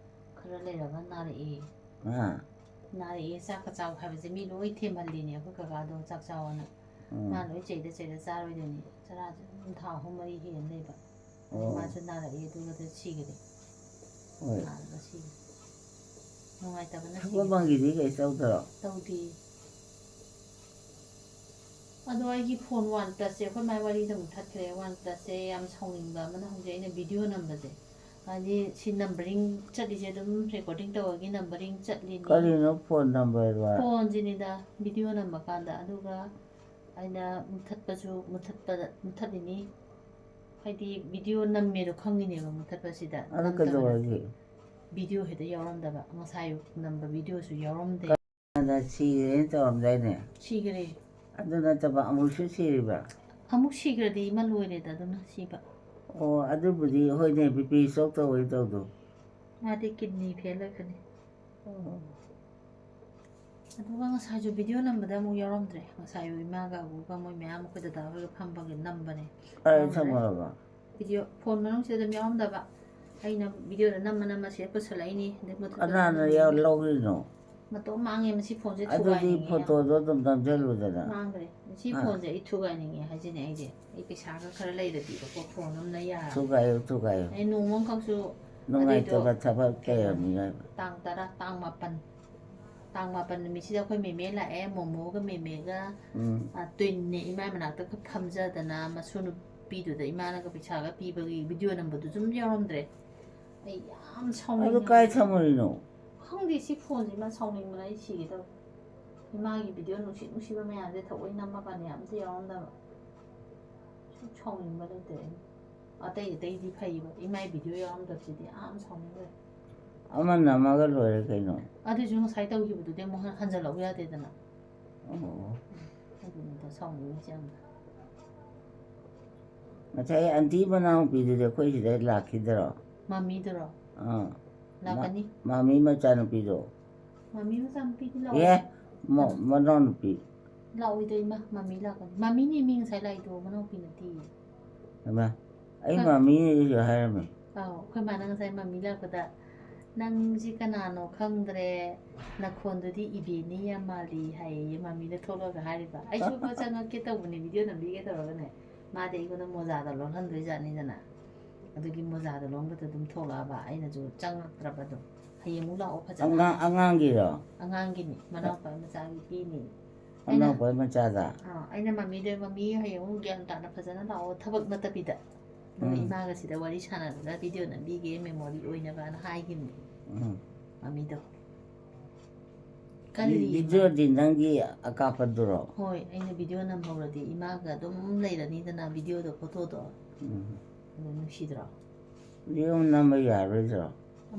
ꯈꯔ ꯂꯩꯔꯒ ꯅꯥꯔꯛꯑꯦ꯫ ꯑꯥ꯫ ꯅꯥꯔꯛꯑꯦ, ꯆꯥꯛꯀ ꯆꯥꯎ ꯍꯥꯏꯕꯁꯦ ꯃꯤ ꯂꯣꯏ ꯊꯦꯝꯍꯜꯂꯤꯅꯦ, ꯑꯩꯈꯣꯏ ꯀꯀꯥꯗꯣ ꯆꯥꯛ ꯆꯥꯎꯑꯅ꯫ ꯎꯝ꯫ ꯃꯥ ꯂꯣꯏ ꯆꯩꯗ ꯆꯩꯗ ꯆꯥꯔꯣꯏꯗꯣꯏꯅꯤ꯫ ꯆꯔꯥꯁꯨ ꯑꯗꯨꯝ ꯊꯥ ꯑꯍꯨꯝ ꯃꯔꯤ ꯍꯦꯟꯅ ꯂꯩꯕ꯫ ꯑꯣ꯫ ꯃꯥꯁꯨ ꯅꯥꯔꯛꯑꯦ, ꯑꯗꯨꯒꯗ ꯁꯤꯈꯔꯦ꯫ ꯍꯣꯏ꯫ ꯅꯥꯔꯒ ꯁꯤꯈꯔꯦ꯫ ꯅꯨꯡꯉꯥꯏꯇꯕꯅ ꯊꯕꯛ ꯁꯤꯈꯔꯦ꯫ ꯃꯪꯒꯤꯗꯤ ꯀꯩꯁꯨ ꯇꯧꯗꯔꯣ? ꯇꯧꯗꯦ꯫ ꯑꯗꯣ ꯑꯩꯒꯤ ꯐꯣꯟ ꯋꯥꯟ ꯄ꯭ꯂꯁꯁꯦ, ꯑꯩꯈꯣꯏ ꯃꯥꯏ ꯋꯥꯔꯤꯗ ꯑꯃꯨꯛ ꯊꯠꯈ꯭ꯔꯦ꯫ ꯋꯥꯟ ꯄ꯭ꯂꯁꯁꯦ ꯌꯥꯝ ꯁꯥꯎꯅꯤꯡꯕ ꯑꯃꯅ, ꯍꯧꯖꯤꯛ ꯑꯩꯅ ꯚꯤꯗꯤꯑꯣ ꯅꯝꯕꯁꯦ, ꯍꯥꯏꯗꯤ ꯁꯤ ꯅꯝꯕꯔꯤꯡ ꯆꯠꯂꯤꯁꯦ ꯑꯗꯨꯝ ꯔꯦꯀꯣꯔꯗꯤꯡ ꯇꯧꯕꯒꯤ ꯅꯝꯕꯔꯤꯡ ꯆꯠꯂꯤꯅꯤ꯫ ꯀꯔꯤꯅꯣ ꯐꯣꯟ ꯅꯝꯕꯔꯗꯣ? ꯐꯣꯟꯁꯤꯅꯤꯗ, ꯚꯤꯗꯤꯑꯣ ꯅꯝꯕ ꯀꯥꯟꯗ꯫ ꯑꯗꯨꯒ ꯑꯩꯅ ꯃꯨꯊꯠꯄꯁꯨ ꯃꯨꯊꯠꯄꯗ ꯃꯨꯊꯠꯂꯤꯅꯤ꯫ ꯍꯥꯏꯗꯤ ꯚꯤꯗꯤꯑꯣ ꯅꯝꯃꯦꯗꯣ ꯈꯪꯉꯤꯅꯦꯕ ꯃꯨꯊꯠꯄꯁꯤꯗ꯫ ꯑꯗꯨ ꯅꯝꯗꯕ ꯀꯩꯗꯧꯔꯒꯦ? ꯅꯠꯇꯦ꯫ ꯚꯤꯗꯤꯑꯣ ꯍꯦꯛꯇ ꯌꯥꯎꯔꯝꯗꯕ꯫ ꯉꯁꯥꯏ ꯅꯝꯕ ꯚꯤꯗꯤꯑꯣꯁꯨ ꯌꯥꯎꯔꯝꯗꯦ꯫ ꯑꯗ ꯁꯤꯔꯦꯅ ꯇꯧꯔꯝꯗꯥꯏꯅꯦ? ꯁꯤꯈꯔꯦ꯫ ꯑꯗꯨ ꯅꯠꯇꯕ ꯑꯃꯨꯛꯁꯨ ꯁꯤꯔꯤꯕ? ꯑꯃꯨꯛ ꯁꯤꯈ꯭ꯔꯗꯤ ꯏꯃꯥ ꯂꯣꯏꯔꯦꯗ ꯑꯗꯨꯅ ꯁꯤꯕ꯫ ꯑꯣ, ꯑꯗꯨꯕꯨꯗꯤ ꯍꯣꯏꯅꯦ, ꯕꯤ ꯄꯤ ꯏꯁꯇ꯭ꯔꯣꯛ ꯇꯧꯋꯦ ꯇꯧꯗꯣ꯫ ꯃꯥꯗꯤ ꯀꯤꯗꯅꯤ ꯐꯦꯜ ꯑꯣꯏꯕꯅꯤ꯫ ꯑꯣ꯫ ꯑꯗꯨꯒ ꯉꯁꯥꯏꯁꯨ ꯚꯤꯗꯤꯑꯣ ꯅꯝꯕꯗ ꯑꯃꯨꯛ ꯌꯥꯎꯔꯝꯗ꯭ꯔꯦ꯫ ꯉꯁꯥꯏ ꯏꯃꯥꯒ ꯑꯕꯨꯒ ꯃꯣꯏ ꯃꯌꯥꯝ ꯑꯩꯈꯣꯏ ꯗꯗꯥ ꯍꯣꯏꯒ ꯐꯝꯕꯒꯤ ꯅꯝꯕꯅꯦ꯫ ꯑꯩ ꯌꯥꯎꯔꯝꯗ꯭ꯔꯦ꯫ ꯊꯝꯃꯨꯔꯕ? ꯚꯤꯗꯤꯑꯣ ꯐꯣꯟ ꯃꯅꯨꯡꯁꯤꯗ ꯑꯗꯨꯝ ꯌꯥꯎꯔꯝꯗꯕ꯫ ꯑꯩꯅ ꯚꯤꯗꯤꯑꯣꯗ ꯅꯝꯃ ꯅꯝꯃ ꯁꯤꯗ ꯄꯨꯁꯜꯂꯛꯏꯅꯤ꯫ ꯑꯗꯩ ꯃꯊꯛꯇ ꯀꯅꯥꯅ ꯅꯝꯃꯤ꯫ ꯌꯥꯎ-, ꯂꯧꯔꯤꯅꯣ? ꯃꯇꯣꯝ ꯃꯥꯡꯉꯦ, ꯃꯁꯤ ꯐꯣꯟꯁꯦ ꯑꯗꯨꯗꯤ ꯊꯨꯒꯥꯏꯅꯤꯡꯉꯦ꯫ ꯐꯣꯇꯣꯗꯣ ꯑꯗꯨꯝ ꯅꯝꯁꯤꯜꯂꯨꯗꯅ꯫ ꯃꯥꯡꯈ꯭ꯔꯦ꯫ ꯃꯁꯤ ꯑꯥ꯫ ꯐꯣꯟꯁꯦ ꯑꯩ ꯊꯨꯒꯥꯏꯅꯤꯡꯉꯦ ꯍꯥꯏꯁꯤꯅꯦ ꯑꯩꯁꯦ꯫ ꯑꯩ ꯄꯩꯁꯥꯒ ꯈꯔ ꯂꯩꯔꯗꯤꯕꯀꯣ, ꯐꯣꯟ ꯑꯃꯅ ꯌꯥꯔꯦ꯫ ꯊꯨꯒꯥꯏꯌꯨ, ꯊꯨꯒꯥꯏꯌꯨ꯫ ꯑꯩ ꯅꯣꯡꯃ ꯑꯃꯈꯛꯁꯨ ꯅꯨꯡꯉꯥꯏꯇꯕ ꯑꯗꯨꯏꯗꯣ ꯊꯕꯛ ꯀꯌꯥꯅꯤꯅ꯫ ꯇꯥꯡ ꯇꯔꯥ, ꯇꯥꯡ ꯃꯥꯄꯟ꯫ ꯇꯥꯡ ꯃꯥꯄꯟ ꯅꯨꯃꯤꯠꯁꯤꯗ ꯑꯩꯈꯣꯏ ꯃꯦꯃꯦ ꯂꯥꯛꯑꯦ, ꯃꯣꯃꯣꯒ ꯃꯦꯃꯦꯒ, ꯎꯝ꯫ ꯑ, ꯇ꯭ꯋꯤꯟꯅꯦ, ꯏꯃꯥ ꯃꯅꯥꯛꯇ ꯈꯔ ꯐꯝꯖꯗꯅ, ꯃꯁꯨ ꯅꯨꯄꯤꯗꯨꯗ ꯏꯃꯥꯅꯒ ꯄꯩꯁꯥꯒ ꯄꯤꯕꯒꯤ ꯚꯤꯗꯤꯑꯣ ꯅꯝꯕꯗꯨꯁꯨ ꯑꯗꯨꯝ ꯌꯥꯎꯔꯝꯗ꯭ꯔꯦ꯫ ꯑꯩ ꯌꯥꯝ ꯑꯗꯨ ꯁꯥꯎꯅꯤꯡꯉꯦ꯫ ꯀꯥꯏ ꯊꯝꯃꯨꯔꯤꯅꯣ? ꯈꯪꯗꯦ, ꯁꯤ ꯐꯣꯟꯁꯦ ꯏꯃꯥ ꯁꯥꯎꯅꯤꯡꯕꯅ ꯑꯩ ꯁꯤꯒꯦ ꯇꯧꯋꯦ꯫ ꯏꯃꯥꯒꯤ ꯚꯤꯗꯤꯑꯣ ꯅꯨꯡꯁꯤ ꯅꯨꯡꯁꯤꯕ ꯃꯌꯥꯝꯁꯦ ꯊꯑꯣꯏ ꯅꯝꯃꯀꯥꯟꯗ ꯌꯥꯝ ꯑꯝꯇ ꯌꯥꯎꯔꯝꯗꯕ꯫ ꯁꯨꯝ ꯁꯥꯎꯅꯤꯡꯕ ꯂꯩꯇ꯭ꯔꯦ ꯑꯩ꯫ ꯑꯇꯩ ꯑꯇꯩꯗꯤ ꯐꯩꯕ, ꯏꯃꯥꯏ ꯚꯤꯗꯤꯑꯣ ꯌꯥꯎꯔꯝꯗꯕꯁꯤꯗꯤ ꯌꯥꯝ ꯁꯥꯎꯅꯤꯡꯈ꯭ꯔꯦ꯫ ꯑꯃ ꯅꯝꯃꯒ ꯂꯣꯏꯔꯦ ꯀꯩꯅꯣ꯫ ꯑꯗꯨꯏꯁꯨ ꯉꯁꯥꯏ ꯇꯧꯈꯤꯕꯗꯨꯗꯤ ꯑꯃꯨꯛ ꯍꯟ-, ꯍꯟꯖꯜꯂꯛꯎ ꯌꯥꯗꯦꯗꯅ꯫ ꯑꯣ꯫ ꯑꯗꯨꯅꯤꯗ ꯁꯥꯎꯅꯤꯡꯉꯤꯁꯦ ꯌꯥꯝꯅ꯫ ꯉꯁꯥꯏ ꯑꯟꯇꯤ ꯃꯅꯥꯎꯄꯤꯗꯨꯗꯤ ꯑꯩꯈꯣꯏ ꯁꯤꯗ ꯂꯥꯛꯈꯤꯗꯔꯣ? ꯃꯃꯤꯗꯨꯔꯣ? ꯑꯥ꯫ ꯂꯥꯛꯀꯅꯤ꯫ ꯃꯥ-, ꯃꯃꯤ ꯃꯆꯥꯅꯨꯄꯤꯗꯣ꯫ ꯃꯃꯤ ꯃꯆꯥꯅꯨꯄꯤꯗꯤ ꯑꯦ, ꯂꯥꯛꯑꯣꯏ꯫ ꯃ-, ꯃꯅꯥꯎꯅꯨꯄꯤ꯫ ꯂꯥꯛꯑꯣꯏꯗ ꯏꯃꯥ, ꯃꯃꯤ ꯂꯥꯛꯀꯅꯤ꯫ ꯃꯃꯤꯅꯦ ꯃꯤ ꯉꯁꯥꯏ ꯂꯥꯛꯏꯗꯣ, ꯃꯅꯥꯎꯄꯤ ꯅꯠꯇꯤꯌꯦ꯫ ꯍꯩꯃꯥ, ꯑꯩ ꯍꯣꯏ꯫ ꯃꯃꯤꯅꯦꯁꯨ ꯍꯥꯏꯔꯝꯃꯦ꯫ ꯑꯥꯎ, ꯑꯩꯈꯣꯏ ꯃꯥꯅ ꯉꯁꯥꯏ ꯃꯃꯤ ꯂꯥꯛꯄꯗ, "ꯅꯪꯁꯤ ꯀꯅꯥꯅꯣ ꯈꯪꯗ꯭ꯔꯦ, ꯅꯈꯣꯟꯗꯨꯗꯤ ꯏꯕꯦꯅꯤ ꯌꯥꯝ ꯃꯥꯜꯂꯤ" ꯍꯥꯏꯌꯦ ꯃꯃꯤꯅ ꯊꯣꯛꯂꯒ ꯍꯥꯏꯔꯤꯕ꯫ ꯑꯩꯁꯨ ꯆꯪꯉꯛꯀꯦ ꯇꯧꯕꯅꯦ, ꯚꯤꯗꯤꯑꯣ ꯅꯝꯕꯤꯒꯦ ꯇꯧꯔꯒꯅꯦ, ꯃꯥꯗꯤ ꯑꯩꯉꯣꯟꯗ ꯃꯣꯖꯥꯗꯣ ꯂꯣꯟꯍꯟꯗꯣꯏꯖꯥꯠꯅꯤꯗꯅ꯫ ꯑꯗꯨꯒꯤ ꯃꯣꯖꯥꯗꯣ ꯂꯣꯟꯕꯗ ꯑꯗꯨꯝ ꯊꯣꯛꯂꯛꯑꯕ, ꯑꯩꯅꯁꯨ ꯆꯪꯉꯛꯇ꯭ꯔꯕꯗꯣ꯫ "ꯍꯌꯦꯡ ꯑꯃꯨꯛ ꯂꯥꯛꯑꯣ ꯐꯖꯅ"꯫ ꯑꯉꯥꯡ, ꯑꯉꯥꯡꯒꯤꯔꯣ? ꯑꯉꯥꯡꯒꯤꯅꯤ, ꯃꯅꯥꯎꯄꯥ ꯃꯆꯥꯒꯤ ꯄꯤꯅꯤ꯫ ꯑꯩꯅ ꯃꯅꯥꯎꯄꯥ ꯃꯆꯥꯗ? ꯑꯥ, ꯑꯩꯅ ꯃꯃꯤꯗ, "ꯃꯃꯤ, ꯍꯌꯦꯡ ꯑꯃꯨꯛ ꯒ꯭ꯌꯥꯟ ꯇꯥꯅ ꯐꯖꯅ ꯂꯥꯛꯑꯣ, ꯊꯕꯛ ꯅꯠꯇꯕꯤꯗ꯫ ꯑꯗꯨꯒ ꯎꯝ꯫ ꯏꯃꯥꯒ ꯁꯤꯗ ꯋꯥꯔꯤ ꯁꯥꯟꯅꯗꯅ ꯚꯤꯗꯤꯑꯣ ꯅꯝꯕꯤꯒꯦ, ꯃꯦꯃꯣꯔꯤ ꯑꯣꯏꯅꯕꯅ" ꯍꯥꯏꯈꯤꯕꯅꯤ꯫ ꯎꯝ꯫ ꯃꯃꯤꯗꯣ꯫ ꯀꯜꯂꯤ ꯏꯃꯥ꯫ ꯚꯤꯗꯤꯑꯣꯗꯤ ꯅꯪꯒꯤ ꯑꯀꯥꯞꯄꯗꯨꯔꯣ? ꯍꯣꯏ, ꯑꯩꯅ ꯚꯤꯗꯤꯑꯣ ꯅꯝꯍꯧꯔꯗꯤ ꯏꯃꯥꯒ ꯑꯗꯨꯝ ꯂꯩꯔꯅꯤꯗꯅ ꯚꯤꯗꯤꯑꯣꯗꯣ, ꯐꯣꯇꯣꯗꯣ꯫ ꯎꯝ꯫ ꯑꯗꯨ ꯅꯨꯡꯁꯤꯗ꯭ꯔꯣ? ꯚꯤꯗꯤꯑꯣ ꯅꯝꯕ ꯌꯥꯔꯣꯏꯗ꯭ꯔꯣ?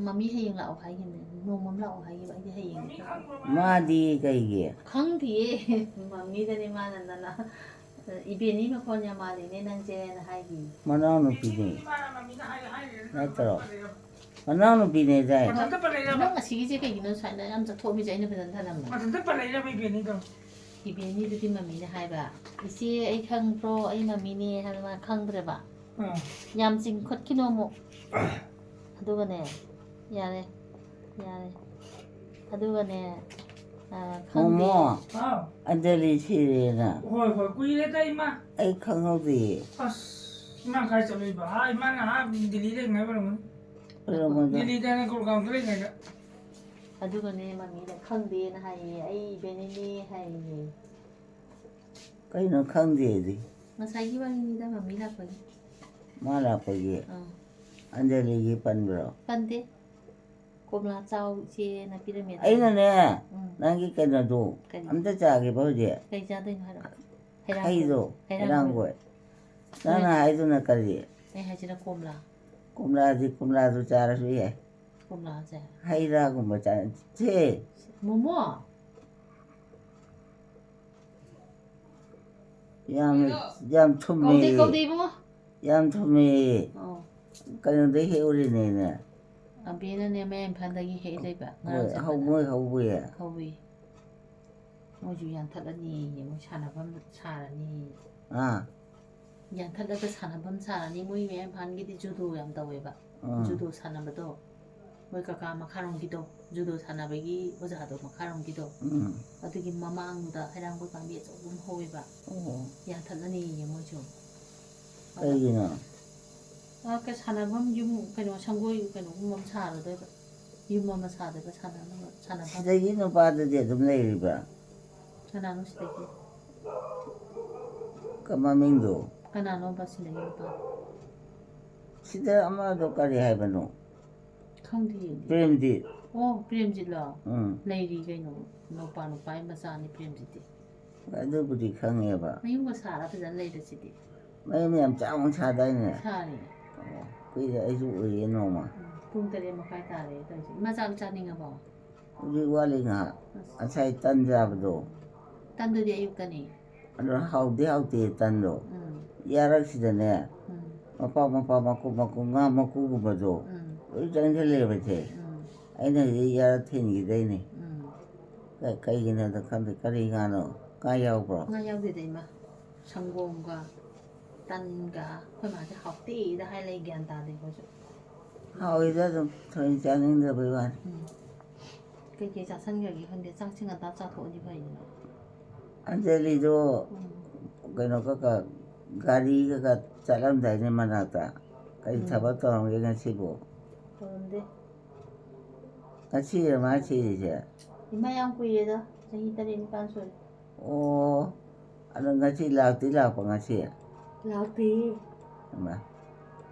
ꯃꯃꯤ ꯍꯌꯦꯡ ꯂꯥꯛꯑꯣ ꯍꯥꯏꯈꯤꯕꯅꯦ, ꯅꯣꯡꯃ ꯑꯃ ꯂꯥꯛꯑꯣ ꯍꯥꯏꯈꯤꯕ, ꯑꯩꯗꯤ ꯍꯌꯦꯡ꯫ ꯃꯥꯗꯤ ꯀꯩꯒꯤ? ꯈꯪꯗꯤꯌꯦ, ꯃꯃꯤꯗꯅꯦ ꯃꯥꯅ ꯅꯅꯥ-, "ꯏꯕꯦꯅꯤ ꯃꯈꯣꯟ ꯌꯥꯝ ꯃꯥꯜꯂꯤꯅꯦ ꯅꯪꯁꯦꯅ" ꯍꯥꯏꯈꯤ꯫ ꯃꯅꯥꯎꯅꯨꯄꯤꯅꯤ꯫ ꯅꯠꯇ꯭ꯔꯣ? ꯃꯅꯥꯎꯅꯨꯄꯤꯅꯦꯗꯥꯏ? ꯃꯊꯟꯇ ꯄꯜꯂꯛꯏꯔꯕ? ꯅꯪ ꯑꯁꯤꯒꯤꯁꯦ ꯀꯩꯒꯤꯅꯣ ꯁꯨꯃꯥꯏꯅ ꯌꯥꯝ ꯆꯠꯊꯣꯛꯑꯝꯃꯤꯁꯦ? ꯑꯩꯅ ꯐꯖꯅ ꯊꯅꯝꯃꯦ꯫ ꯃꯊꯟꯇ ꯄꯜꯂꯛꯏꯔꯕ ꯏꯕꯦꯅꯤꯗꯣ? ꯏꯕꯦꯅꯤꯗꯨꯗꯤ ꯃꯃꯤꯅꯦ ꯍꯥꯏꯕ꯫ "ꯏꯆꯦ, ꯑꯩ ꯈꯪꯕ꯭ꯔꯣ? ꯑꯩ ꯃꯃꯤꯅꯦ" ꯍꯥꯏꯕ, ꯃꯥ ꯈꯪꯗ꯭ꯔꯦꯕ꯫ ꯑꯥ꯫ ꯌꯥꯝ ꯆꯤꯡꯈꯠꯈꯤꯅꯣ ꯑꯃꯨꯛ꯫ ꯑꯗꯨꯒꯅꯦ, ꯌꯥꯔꯦ, ꯌꯥꯔꯦ꯫ ꯑꯗꯨꯒꯅꯦ, ꯑ, ꯈꯪꯗꯦ꯫ ꯃꯣꯃꯣ, ꯍꯥꯎ꯫ ꯑꯟꯖꯂꯤ ꯁꯤꯔꯦꯅ꯫ ꯍꯣꯏ, ꯍꯣꯏ, ꯀꯨꯏꯔꯦꯗ ꯏꯃꯥ꯫ ꯑꯩ ꯈꯪꯍꯧꯗꯦ꯫ ꯑꯁ, ꯏꯃꯥ ꯀꯥꯏ ꯆꯠꯂꯨꯏꯕ? ꯑꯥ, ꯏꯃꯥꯅ ꯑꯥ ꯗꯤꯜꯂꯤ ꯂꯩꯔꯤꯉꯩ ꯑꯣꯏꯔꯝꯒꯅꯤ꯫ ꯑꯣꯏꯔꯝꯃꯣꯏꯗ꯫ ꯗꯤꯜꯂꯤꯗꯅꯦ, ꯒꯨꯔꯒꯥꯎꯟꯗ ꯂꯩꯔꯤꯉꯩꯗ꯫ ꯑꯗꯨꯒꯅꯦ, ꯃꯃꯤꯅ "ꯈꯪꯗꯦꯅ" ꯍꯥꯏꯌꯦ, "ꯑꯩ ꯏꯕꯦꯅꯤꯅꯦ" ꯍꯥꯏꯌꯦ꯫ ꯀꯩꯅꯣ ꯈꯪꯗꯦꯗꯤ? ꯉꯁꯥꯏꯒꯤ ꯋꯥꯔꯤꯅꯤꯗ, ꯃꯃꯤ ꯂꯥꯛꯄꯒꯤ꯫ ꯃꯥ ꯂꯥꯛꯄꯒꯤ? ꯑꯥ꯫ ꯑꯟꯖꯂꯤꯒꯤ ꯄꯟꯕ꯭ꯔꯣ? ꯄꯟꯗꯦ꯫ "ꯀꯣꯝꯂꯥ ꯆꯥꯎ ꯏꯆꯦꯅ" ꯄꯤꯔꯝꯃꯦ꯫ ꯑꯩꯅꯅꯦ, ꯎꯝ꯫ ꯅꯪꯒꯤ ꯀꯩꯅꯣꯗꯣ ꯀꯔꯤ? ꯑꯝꯇ ꯆꯥꯒꯦꯕ ꯍꯧꯖꯤꯛ꯫ ꯀꯩ ꯆꯥꯗꯣꯏꯅꯣ ꯍꯥꯏꯔꯣ? ꯍꯩꯔꯥꯡꯒꯣꯏ꯫ ꯍꯩꯗꯣ, ꯍꯩꯔꯥꯡꯒꯣꯏ꯫ ꯍꯩꯔꯥꯡꯒꯣꯏ꯫ ꯅꯪꯅ ꯍꯥꯏꯗꯨꯅ ꯀꯔꯤ? ꯑꯩ ꯍꯥꯏꯁꯤꯅ ꯀꯣꯝꯂꯥ꯫ ꯀꯣꯝꯂꯥꯗꯤ ꯀꯣꯝꯂꯥꯗꯨ ꯆꯥꯔꯁꯨ ꯌꯥꯏ꯫ ꯀꯣꯝꯂꯥꯁꯦ꯫ ꯍꯩ ꯔꯥꯒꯨꯝꯕ ꯆꯥ-, ꯁꯦ꯫ ꯃꯣꯃꯣ? ꯌꯥꯝ, ꯌꯥꯝ ꯊꯨꯝꯃꯦ꯫ ꯀꯧꯗꯦ, ꯀꯧꯗꯦ ꯏꯕꯨꯡꯉꯣ꯫ ꯌꯥꯝ ꯊꯨꯝꯃꯦ꯫ ꯑꯧ꯫ ꯀꯩꯅꯣꯗꯩ ꯍꯦꯛꯎꯔꯤꯅꯦꯅꯦ꯫ ꯑꯕꯦꯅꯅꯦ, ꯃꯌꯥꯏ ꯏꯝꯐꯥꯜꯗꯒꯤ ꯍꯦꯛ ꯂꯩꯕ꯫ ꯉꯔꯥꯡ ꯍꯣꯏ, ꯆꯠꯄꯗ꯫ ꯍꯧ-, ꯃꯣꯏ ꯍꯧꯕ ꯌꯥꯏ꯫ ꯍꯧꯋꯤ꯫ ꯃꯣꯏꯁꯨ ꯌꯥꯟꯊꯠꯂꯅꯤꯌꯦ, ꯃꯣꯏ ꯁꯥꯟꯅꯐꯝ ꯁꯥꯔꯅꯤ꯫ ꯑꯥ꯫ ꯌꯥꯟꯊꯠꯂꯒ ꯁꯥꯟꯅꯐꯝ ꯁꯥꯔꯅꯤ꯫ ꯃꯣꯏ ꯃꯌꯥꯏ ꯏꯝꯐꯥꯜꯒꯤꯗꯤ ꯖꯨꯗꯣ ꯌꯥꯝ ꯇꯧꯋꯦꯕ꯫ ꯑꯥ꯫ ꯖꯨꯗꯣ ꯁꯥꯟꯅꯕꯗꯣ꯫ ꯃꯣꯏ ꯀꯀꯥ ꯃꯈꯥꯔꯣꯝꯒꯤꯗꯣ, ꯖꯨꯗꯣ ꯁꯥꯟꯅꯕꯒꯤ ꯑꯣꯖꯥꯗꯣ ꯃꯈꯥꯔꯣꯝꯒꯤꯗꯣ, ꯎꯝ꯫ ꯑꯗꯨꯒꯤ ꯃꯃꯥꯡꯗ ꯍꯩꯔꯥꯡꯒꯣꯏ ꯄꯥꯝꯕꯤ ꯑꯆꯧꯕ ꯑꯃ ꯍꯧꯋꯦꯕ꯫ ꯑꯣ꯫ ꯌꯥꯟꯊꯠꯂꯅꯤꯌꯦ ꯃꯣꯏꯁꯨ꯫ ꯀꯩꯒꯤꯅꯣ? ꯑ, ꯀ-, ꯁꯥꯟꯅꯐꯝ ꯌꯨꯝ, ꯀꯩꯅꯣ, ꯁꯪꯒꯣꯏ ꯀꯩꯅꯣꯒꯨꯝꯕ ꯑꯃ ꯁꯥꯔꯗꯣꯏꯕ꯫ ꯌꯨꯝ ꯑꯃ ꯁꯥꯗꯣꯏꯕ ꯁꯥꯟꯅꯅꯕ, ꯁꯥꯟꯅꯐꯝ꯫ ꯁꯤꯗꯒꯤ ꯅꯨꯄꯥꯗꯨꯗꯤ ꯑꯗꯨꯝ ꯂꯩꯔꯤꯕ꯭ꯔꯥ? ꯀꯅꯥꯅꯣ ꯁꯤꯗꯒꯤ? ꯀ-, ꯃꯃꯤꯡꯗꯣ? ꯀꯅꯥꯅꯣꯕ ꯁꯤꯗꯒꯤ ꯅꯨꯄꯥ? ꯁꯤꯗ ꯑꯃꯗꯣ ꯀꯔꯤ ꯍꯥꯏꯕꯅꯣ? ꯈꯪꯗꯤꯌꯦ꯫ ꯄ꯭ꯔꯦꯝꯖꯤꯠ꯫ ꯑꯣ, ꯄ꯭ꯔꯦꯝꯖꯤꯠꯂꯣ? ꯎꯝ꯫ ꯂꯩꯔꯤ ꯀꯩꯅꯣ, ꯅꯨꯄꯥ, ꯅꯨꯄꯥꯒꯤ ꯃꯆꯥꯅꯤ ꯄ꯭ꯔꯦꯝꯖꯤꯠꯇꯤ꯫ ꯑꯗꯨꯕꯨꯗꯤ ꯈꯪꯉꯦꯕ꯫ ꯃꯌꯨꯝꯒ ꯁꯥꯔ ꯐꯖꯅ ꯂꯩꯔꯁꯤꯗꯤ꯫ ꯃꯌꯨꯝ ꯌꯥꯝ ꯆꯥꯎꯅ ꯁꯥꯗꯥꯏꯅꯦ? ꯁꯥꯔꯤ꯫ ꯑꯣ, ꯀꯨꯏꯔꯦ, ꯑꯩꯁꯨ ꯎꯏꯌꯦ ꯅꯣꯡꯃ꯫ ꯎꯝ, ꯄꯨꯡ ꯇꯔꯦꯠ ꯃꯈꯥꯏ ꯇꯥꯔꯦ ꯇꯧꯔꯤꯁꯦ꯫ ꯏꯃꯥ, ꯆꯥꯛ ꯆꯥꯅꯤꯡꯉꯕꯣ? ꯍꯧꯖꯤꯛ ꯋꯥꯠꯂꯤ ꯉꯥꯏꯍꯥꯛ꯫ ꯑꯁ꯫ ꯉꯁꯥꯏ ꯇꯟ ꯆꯥꯕꯗꯣ꯫ ꯇꯟꯗꯨꯗꯤ ꯑꯌꯨꯛꯇꯅꯤ꯫ ꯑꯗꯣ ꯍꯥꯎꯗꯤ ꯍꯥꯎꯇꯦ ꯇꯟꯗꯣ꯫ ꯎꯝ꯫ ꯌꯥꯔꯛꯁꯤꯗꯅꯦ, ꯎꯝ꯫ ꯃꯄꯥꯛ ꯃꯄꯥꯛ ꯃꯀꯨꯞ ꯃꯀꯨꯞ ꯉꯥ ꯃꯀꯨꯒꯨꯝꯕꯗꯣ ꯎꯝ꯫ ꯂꯣꯏ ꯆꯪꯁꯤꯜꯂꯦꯕꯁꯦ꯫ ꯎꯝ꯫ ꯑꯩꯅ ꯍꯧꯖꯤꯛ ꯌꯥꯔꯛ ꯊꯤꯟꯈꯤꯗꯣꯏꯅꯦ꯫ ꯎꯝ꯫ ꯀ-, ꯀꯩꯒꯤꯅꯣꯗ ꯈꯪꯗꯦ꯫ ꯀꯔꯤ ꯉꯥꯅꯣ? ꯉꯥ ꯌꯥꯎꯕ꯭ꯔꯣ? ꯉꯥ ꯌꯥꯎꯗꯦꯗ, ꯏꯃꯥ꯫ ꯁꯪꯒꯣꯝꯒ ꯇꯟꯒ꯫ ꯑꯩꯈꯣꯏ ꯃꯥꯁꯦ ꯍꯥꯎꯇꯦꯗ ꯍꯥꯏ ꯂꯩ, ꯒ꯭ꯌꯥꯟ ꯇꯥꯗꯦ ꯑꯩꯈꯣꯏꯁꯨ꯫ ꯍꯥꯎꯏꯗ ꯑꯗꯨꯝ, ꯊꯣꯏꯅ ꯆꯥꯅꯤꯡꯗꯕꯩ ꯋꯥꯅꯤ꯫ ꯎꯝ꯫ ꯀꯩꯀꯩ ꯆꯥꯁꯟꯈ꯭ꯔꯒꯦ ꯈꯪꯗꯦ, ꯆꯥꯛꯁꯤ ꯉꯟꯇꯥ ꯆꯥꯊꯣꯛꯑꯗꯤ ꯐꯩꯗꯅ꯫ ꯑꯟꯖꯂꯤꯗꯣ ꯎꯝ꯫ ꯀꯩꯅꯣ ꯀꯀꯥ, ꯒꯥꯔꯤ ꯀꯀꯥ ꯆꯠꯂꯝꯗꯥꯏꯅꯦ ꯃꯅꯥꯛꯇ꯫ ꯀꯔꯤ ꯎꯝ꯫ ꯊꯕꯛ ꯇꯧꯔꯝꯒꯦ ꯉꯁꯤꯕꯨ? ꯇꯧꯔꯝꯗꯦ꯫ ꯉꯁꯤꯔ ꯃꯥ ꯁꯤꯔꯤꯁꯦ? ꯏꯃꯥ, ꯌꯥꯝ ꯀꯨꯏꯔꯦꯗ, ꯆꯍꯤ ꯇꯔꯦꯠ ꯅꯤꯄꯥꯟ ꯁꯨꯔꯦ꯫ ꯑꯣ, ꯑꯗꯣ ꯉꯁꯤ ꯂꯥꯛꯇꯤ ꯂꯥꯛꯄ ꯉꯁꯤ? ꯂꯥꯛꯇꯦꯌꯦ꯫ ꯏꯃꯥ꯫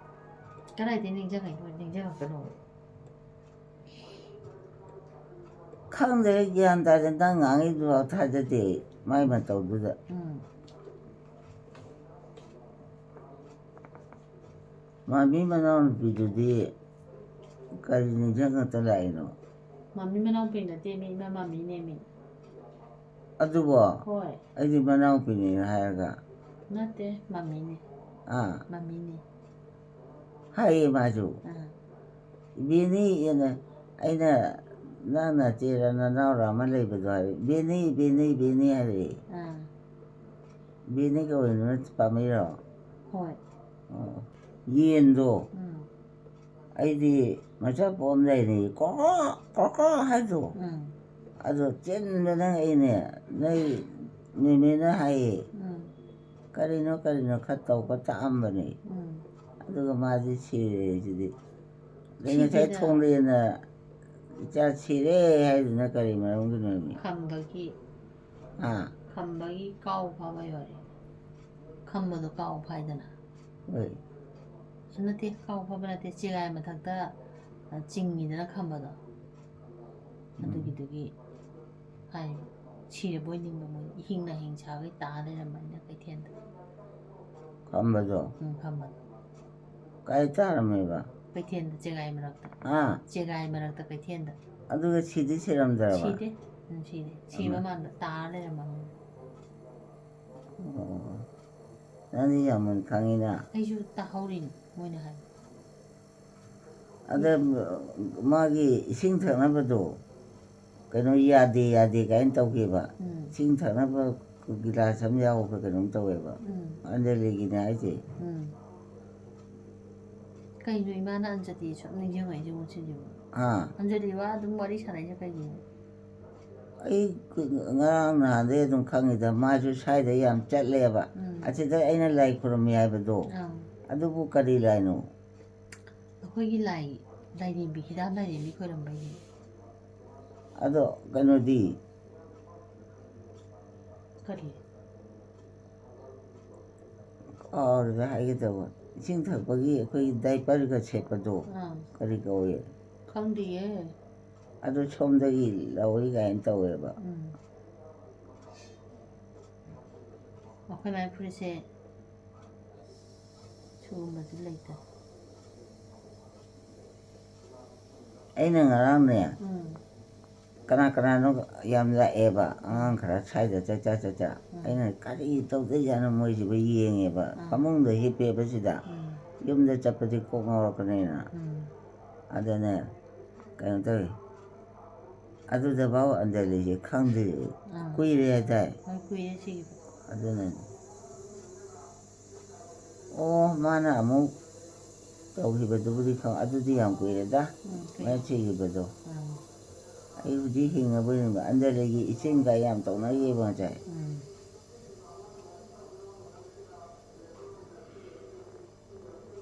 ꯀꯗꯥꯏꯗꯩ ꯅꯤꯡꯁꯤꯡꯉꯛꯏꯅꯣ? ꯅꯤꯡꯁꯤꯡꯉꯛꯀꯅꯣ꯫ ꯈꯪꯗ꯭ꯔꯦ, ꯒ꯭ꯌꯥꯟ ꯇꯥꯗꯦ, ꯅꯪ ꯉꯥꯡꯉꯤꯗꯨꯐꯥꯎ ꯊꯥꯖꯗꯦ, ꯃꯥꯏ ꯃꯇꯧꯗꯨꯗ꯫ ꯎꯝ꯫ ꯃꯥꯃꯤ ꯃꯅꯥꯎꯅꯨꯄꯤꯗꯨꯗꯤ ꯀꯔꯤ ꯅꯤꯡꯁꯤꯡꯉꯛꯇ ꯂꯥꯛꯏꯅꯣ? ꯃꯥꯃꯤ ꯃꯅꯥꯎꯄꯤ ꯅꯠꯇꯦ, ꯃꯤ ꯏꯃꯥ ꯃꯥꯃꯤꯅꯦ ꯃꯤ꯫ ꯑꯗꯨꯕꯣ? ꯍꯣꯏ꯫ ꯑꯩꯗꯤ ꯃꯅꯥꯎꯄꯤꯅꯦꯅ ꯍꯥꯏꯔꯒ꯫ ꯅꯠꯇꯦ, ꯃꯥꯃꯤꯅꯦ꯫ ꯑꯥ꯫ ꯃꯥꯃꯤꯅꯦ꯫ ꯍꯥꯏꯌꯦ ꯃꯥꯁꯨ꯫ ꯑꯥ꯫ "ꯏꯕꯦꯅꯤ" ꯑꯅ, ꯑꯩꯅ, "ꯅꯪ ꯅꯆꯦꯔ ꯅꯅꯥꯎꯔ ꯑꯃ ꯂꯩꯕꯗꯣ?" ꯍꯥꯏ, "ꯏꯕꯦꯅꯤ, ꯏꯕꯦꯅꯤ, ꯏꯕꯦꯅꯤ" ꯍꯥꯏꯔꯛꯑꯦ꯫ ꯑꯥ꯫ "ꯏꯕꯦꯅꯤ ꯀꯧꯋꯦ, ꯅꯣꯏ ꯄꯥꯝꯃꯩꯔꯣ?" ꯍꯣꯏ꯫ ꯑꯣ꯫ ꯌꯦꯟꯗꯣ꯫ ꯎꯝ꯫ ꯑꯩꯗꯤ ꯃꯆꯥ ꯄꯣꯛꯑꯝꯗꯥꯏꯅꯦ ꯀ꯭ꯔꯣ ꯀ꯭ꯔꯣ ꯀ꯭ꯔꯣ ꯍꯥꯏꯗꯣ꯫ ꯎꯝ꯫ ꯑꯗꯣ ꯆꯦꯟꯕꯅ ꯑꯩꯅꯦ, ꯅꯣꯏ ꯃꯦꯃꯦꯅ ꯍꯥꯏꯌꯦ, ꯎꯝ꯫ "ꯀꯔꯤꯅꯣ ꯀꯔꯤꯅꯣ ꯈꯔ ꯇꯧꯕ ꯇꯥꯛꯑꯝꯕꯅꯦ"꯫ ꯎꯝ꯫ ꯑꯗꯨꯒ ꯃꯥꯗꯤ ꯁꯤꯔꯦ ꯁꯤꯗꯤ꯫ ꯑꯗꯩ ꯉꯁꯥꯏ ꯁꯤꯗꯦꯗ꯫ ꯊꯣꯡꯂꯦꯅ ꯏꯆꯥ ꯁꯤꯔꯦ ꯍꯥꯏꯗꯨꯅ ꯀꯔꯤ ꯃꯔꯝꯒꯤꯅꯣꯃꯤ? ꯈꯝꯕꯒꯤ꯫ ꯑꯥ꯫ ꯈꯝꯕꯒꯤ ꯀꯥꯎ ꯐꯥꯕꯩ ꯋꯥꯔꯤ꯫ ꯈꯝꯕꯗꯣ ꯀꯥꯎ ꯐꯥꯏꯗꯅ꯫ ꯍꯣꯏ꯫ ꯅꯠꯇꯦ, ꯀꯥꯎ ꯐꯥꯕ ꯅꯠꯇꯦ, ꯆꯦꯒꯥꯏ ꯃꯊꯛꯇ, ꯑ, ꯆꯤꯡꯉꯤꯗꯅ ꯈꯝꯕꯗꯣ꯫ ꯎꯝ꯫ ꯑꯗꯨꯒꯤꯗꯨꯒꯤ ꯍꯥꯏ, ꯁꯤꯔꯕꯣꯏ ꯅꯤꯡꯕ ꯃꯣꯏ ꯍꯤꯡꯅ ꯍꯤꯡ ꯁꯥꯕꯩ ꯇꯥ ꯂꯩꯔꯝꯕꯅꯤꯅ ꯀꯩꯊꯦꯜꯗ꯫ ꯈꯝꯕꯗꯣ? ꯎꯝ, ꯈꯝꯕꯗꯣ꯫ ꯀꯥꯏ ꯇꯥꯔꯝꯃꯦꯕ? ꯀꯩꯊꯦꯜꯗ, ꯆꯦꯒꯥꯏ ꯃꯔꯛꯇ꯫ ꯑꯥ꯫ ꯆꯦꯒꯥꯏ ꯃꯔꯛꯇ ꯀꯩꯊꯦꯜꯗ꯫ ꯑꯗꯨꯒ ꯁꯤꯗꯤ ꯁꯤꯔꯝꯗ꯭ꯔꯕ? ꯁꯤꯗꯦ꯫ ꯎꯝ, ꯁꯤꯗꯦ꯫ ꯁꯤꯕ ꯑꯃ꯫ ꯃꯥꯟꯕ ꯇꯥꯔ ꯂꯩꯔꯝꯃꯕꯅꯤ꯫ ꯑꯣ꯫ ꯅꯪꯗꯤ ꯌꯥꯝ ꯃꯨꯟ ꯈꯪꯉꯤꯅ꯫ ꯑꯩꯁꯨ ꯇꯥꯍꯧꯔꯤꯅꯤ ꯃꯣꯏꯅ ꯍꯥꯏꯕ꯫ ꯑꯗ ꯃꯥꯒꯤ ꯏꯁꯤꯡ ꯊꯛꯅꯕꯗꯣ, ꯀꯩꯅꯣ ꯌꯥꯗꯦ, ꯌꯥꯗꯦ ꯀꯥꯏꯅ ꯇꯧꯈꯤꯕ꯫ ꯎꯝ꯫ ꯏꯁꯤꯡ ꯊꯛꯅꯕ ꯒꯤꯂꯥꯁ ꯑꯃ ꯌꯥꯎꯕ꯭ꯔꯥ ꯀꯩꯅꯣꯝ ꯇꯧꯋꯦꯕ꯫ ꯎꯝ꯫ ꯑꯟꯖꯂꯤꯒꯤꯅꯦ ꯍꯥꯏꯁꯦ꯫ ꯎꯝ꯫ ꯀꯩꯅꯣ ꯏꯃꯥꯅ ꯑꯟꯖꯂꯤ ꯁꯨꯝ ꯅꯤꯡꯁꯤꯡꯉꯛꯏꯁꯦ ꯉꯁꯤꯁꯤꯕꯨ? ꯑꯥ꯫ ꯑꯟꯖꯂꯤ ꯋꯥ ꯑꯗꯨꯝ ꯋꯥꯔꯤ ꯁꯥꯟꯅꯩꯁꯦ ꯀꯩꯒꯤꯅꯣ? ꯑꯩ ꯉꯔꯥꯡ ꯅꯍꯥꯟꯗꯩ ꯑꯗꯨꯝ ꯈꯪꯉꯤꯗ, ꯃꯥꯁꯨ ꯁ꯭ꯋꯥꯏꯗ ꯌꯥꯝ ꯆꯠꯂꯦꯕ꯫ ꯎꯝ꯫ ꯑꯁꯤꯗ ꯑꯩꯅ ꯂꯥꯏ ꯈꯨꯔꯨꯝꯃꯤ ꯍꯥꯏꯕꯗꯣ, ꯑꯥ꯫ ꯑꯗꯨꯕꯨ ꯀꯔꯤ ꯂꯥꯏꯅꯣ? ꯑꯩꯈꯣꯏꯒꯤ ꯂꯥꯏ, ꯂꯥꯏꯔꯦꯝꯕꯤ, ꯍꯤꯗꯥꯟ ꯂꯥꯏꯔꯦꯝꯕꯤ ꯈꯣꯏꯔꯝꯕꯩꯅꯦ꯫ ꯑꯗꯣ ꯀꯩꯅꯣꯗꯤ? ꯀꯔꯤ? ꯀꯥꯎꯔꯦꯗ ꯍꯥꯏꯒꯦ ꯇꯧꯕ꯫ ꯏꯁꯤꯡ ꯊꯛꯄꯒꯤ ꯑꯩꯈꯣꯏꯒꯤ diaperꯒ ꯁꯦꯠꯄꯗꯣ, ꯑꯥ꯫ ꯀꯔꯤ ꯀꯧꯏ? ꯈꯪꯗꯤꯌꯦ꯫ ꯑꯗꯨ ꯁꯣꯝꯗꯒꯤ ꯂꯧꯏ ꯀꯥꯏꯅ ꯇꯧꯋꯦꯕ꯫ ꯎꯝ꯫ ꯑꯩꯈꯣꯏ ꯃꯥꯏ ꯐꯨꯔꯤꯠꯁꯦ ꯁꯤꯒꯨꯝꯕꯁꯨ ꯂꯩꯇꯦ꯫ ꯑꯩꯅ ꯉꯔꯥꯡꯅꯦ, ꯎꯝ꯫ ꯀꯅꯥ ꯀꯅꯥꯅꯣ ꯌꯥꯝ ꯂꯥꯛꯑꯦꯕ, ꯑꯉꯥꯡ ꯈꯔ ꯁ꯭ꯋꯥꯏꯗ ꯆꯠꯆꯥ ꯆꯠꯆꯥ꯫ ꯎꯝ꯫ ꯑꯩꯅ, "ꯀꯔꯤ ꯇꯧꯗꯣꯏꯖꯥꯠꯅꯣ ꯃꯣꯏꯁꯤꯕꯨ?" ꯌꯦꯡꯉꯦꯕ꯫ ꯎꯝ꯫ ꯐꯃꯨꯡꯗ ꯍꯤꯞꯄꯦꯕ ꯁꯤꯗ꯫ ꯎꯝ꯫ ꯌꯨꯝꯗ ꯆꯠꯄꯗꯤ ꯀꯣꯛ ꯉꯥꯎꯔꯛꯀꯅꯦꯅ꯫ ꯎꯝ꯫ ꯑꯗꯨꯅꯦ, ꯀꯩꯅꯣ ꯇꯧꯋꯤ꯫ ꯑꯗꯨꯗꯐꯥꯎ ꯑꯟꯖꯂꯤꯁꯦ ꯈꯪꯗ꯭ꯔꯤ꯫ ꯑꯥ꯫ ꯀꯨꯏꯔꯦ ꯍꯥꯏꯇꯥꯏ꯫ ꯍꯣꯏ, ꯀꯨꯏꯔꯦ ꯁꯤꯒꯤꯗꯣ꯫ ꯑꯗꯨꯅꯅꯦ꯫ ꯑꯣ, ꯃꯥꯅ ꯑꯃꯨꯛ ꯇꯧꯈꯤꯕꯗꯨꯕꯨꯗꯤ ꯈꯪ-, ꯑꯗꯨꯗꯤ ꯌꯥꯝ ꯀꯨꯏꯔꯦꯗ꯫ ꯎꯝ, ꯀꯨꯏꯔꯦ꯫ ꯃꯌꯥꯝ ꯁꯤꯈꯤꯕꯗꯣ꯫ ꯎꯝ꯫ ꯑꯩ ꯍꯧꯖꯤꯛ ꯍꯤꯡꯉꯕꯣꯏ ꯅꯤꯡꯕ꯫ ꯑꯟꯖꯂꯤꯒꯤ ꯏꯆꯤꯟꯒ ꯌꯥꯝ ꯇꯧꯅꯈꯤꯕ ꯉꯁꯥꯏ꯫ ꯎꯝ꯫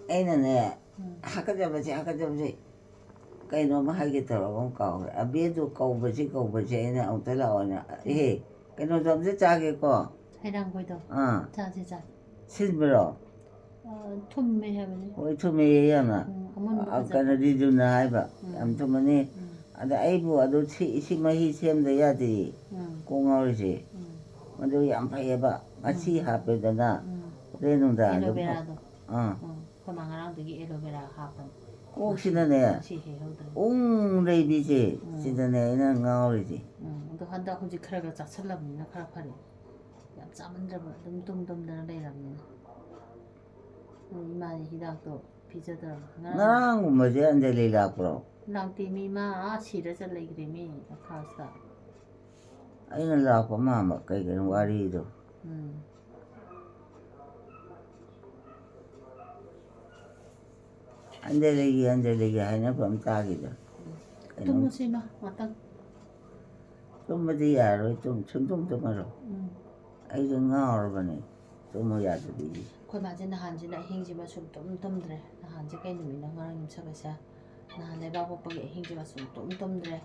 ꯑꯩꯅꯅꯦ, ꯎꯝ꯫ ꯍꯥꯀꯠꯆꯕꯁꯦ, ꯍꯥꯀꯠꯆꯕꯁꯦ꯫ ꯀꯩꯅꯣꯝꯃ ꯍꯥꯏꯒꯦ ꯇꯧꯔꯒ ꯑꯃꯨꯛ ꯀꯥꯎꯈ꯭ꯔꯦ꯫ ꯑꯕꯦꯗꯨ ꯀꯧꯕꯁꯤ, ꯀꯧꯕꯁꯤ ꯑꯩꯅ ꯑꯃꯨꯛꯇ ꯂꯥꯛꯑꯣꯅ꯫ ꯎꯝ꯫ "ꯑꯦ, ꯀꯩꯅꯣꯗꯣ ꯑꯝꯇ ꯆꯥꯒꯦꯀꯣ?" ꯍꯩꯔꯥꯡꯈꯣꯏꯗꯣ꯫ ꯑꯥ꯫ ꯆꯥꯁꯦ, ꯆꯥꯁꯦ꯫ ꯁꯤꯟꯕ꯭ꯔꯣ? ꯑ, ꯊꯨꯝꯃꯦ ꯍꯥꯏꯕꯅꯤ꯫ ꯍꯣꯏ, ꯊꯨꯝꯃꯦꯌꯦ ꯌꯥꯝꯅ꯫ ꯎꯝ, ꯑꯃꯨꯟꯕ ꯑ, ꯐꯖꯕ꯫ ꯀꯩꯅꯣ, ꯔꯤꯖꯨꯅ ꯍꯥꯏꯕ, ꯎꯝ꯫ ꯌꯥꯝ ꯊꯨꯝꯃꯅꯤ꯫ ꯎꯝ꯫ ꯑꯗ ꯑꯩꯕꯨ ꯑꯗꯨ ꯁꯤ, ꯁꯤ ꯃꯍꯤ ꯁꯦꯝꯗ ꯌꯥꯗꯦ꯫ ꯎꯝ꯫ ꯀꯣꯛ ꯉꯥꯎꯔꯤꯁꯦ꯫ ꯎꯝ꯫ ꯃꯗꯨ ꯌꯥꯝ ꯐꯩꯌꯦꯕ꯫ ꯉꯁꯤ ꯎꯝ꯫ ꯍꯥꯄꯦꯗꯅ, ꯎꯝ꯫ ꯍꯣꯔꯦꯟ ꯅꯨꯡꯗꯥꯡ ꯑꯗꯨꯝ ꯐ-, ꯑꯦꯂꯣꯚꯦꯔꯥꯗꯣ꯫ ꯑꯥ꯫ ꯎꯝ, ꯑꯩꯈꯣꯏ ꯃꯥ ꯉꯔꯥꯡꯗꯒꯤ ꯑꯦꯂꯣꯚꯦꯔꯥ ꯍꯥꯞꯄꯅꯤ꯫ ꯀꯣꯛꯁꯤꯅꯅꯦ, ꯉꯁꯤ ꯍꯦꯛꯍꯧꯗ꯭ꯔꯦ꯫ ꯎꯪ ꯂꯩꯕꯤꯁꯦ, ꯎꯝ꯫ ꯁꯤꯗꯅꯦ ꯑꯩꯅ ꯉꯥꯎꯔꯤꯁꯦ꯫ ꯎꯝ, ꯑꯗꯣ ꯍꯟꯗꯛ ꯍꯧꯖꯤꯛ ꯈꯔ ꯈꯔ ꯆꯥꯁꯤꯜꯂꯕꯅꯤꯅ ꯈꯔ ꯐꯔꯦ꯫ ꯌꯥꯝ ꯆꯥꯃꯟꯗ꯭ꯔꯕ, ꯑꯗꯨꯝ ꯇꯨꯝ ꯇꯨꯝꯗꯅ ꯂꯩꯔꯕꯅꯤꯅ꯫ ꯑꯗꯨ ꯏꯃꯥꯁꯦ ꯍꯤꯗꯥꯛꯇꯣ ꯄꯤꯖꯗ꯭ꯔꯕ꯫ ꯉꯔꯥꯡ ꯉꯔꯥꯡꯒꯨꯝꯕꯁꯦ ꯑꯟꯖꯂꯤ ꯂꯥꯛꯄ꯭ꯔꯣ? ꯂꯥꯛꯇꯦ ꯃꯤ, ꯃꯥ ꯑꯥ ꯁꯤꯔ ꯆꯠ ꯂꯩꯈ꯭ꯔꯦ ꯃꯤ, ꯐ꯭ꯔꯥꯟꯁꯇ꯫ ꯑꯩꯅ ꯂꯥꯛꯄ ꯃꯥꯟꯕ, ꯀꯩꯒꯤꯅꯣ ꯋꯥꯔꯤꯗꯣ꯫ ꯎꯝ꯫ ꯑꯟꯖꯂꯤꯒꯤ, ꯑꯟꯖꯂꯤꯒꯤ ꯍꯥꯏꯅꯕ ꯑꯃ ꯇꯥꯈꯤꯗ꯫ ꯀꯩꯅꯣ? ꯇꯨꯝꯃꯨꯁꯤ ꯏꯃꯥ, ꯉꯥꯛꯇꯪ꯫ ꯇꯨꯝꯕꯗꯤ ꯌꯥꯔꯣꯏ, ꯇꯨꯝ-, ꯁꯨꯡꯇꯨꯝ ꯇꯨꯝꯃꯔꯣꯏ꯫ ꯎꯝ꯫ ꯑꯩꯁꯨ ꯉꯥꯎꯔꯕꯅꯦ, ꯇꯨꯝꯃꯨ ꯌꯥꯗꯕꯤꯒꯤ꯫ ꯑꯩꯈꯣꯏ ꯃꯥꯁꯦ ꯅꯍꯥꯟꯁꯤꯅ ꯑꯍꯤꯡꯁꯤꯃ ꯁꯨꯡꯇꯨꯝ ꯇꯨꯝꯗ꯭ꯔꯦ꯫ ꯅꯍꯥꯟꯁꯦ ꯀꯩ ꯅꯨꯃꯤꯠꯅꯣ, ꯉꯔꯥꯡ ꯌꯨꯝꯁꯀꯩꯁ꯫ ꯅꯍꯥꯟ ꯂꯩꯕꯥꯛ ꯄꯣꯛꯄꯒꯤ ꯑꯍꯤꯡꯁꯤꯃ ꯁꯨꯡꯇꯨꯝ ꯇꯨꯝꯗ꯭ꯔꯦ꯫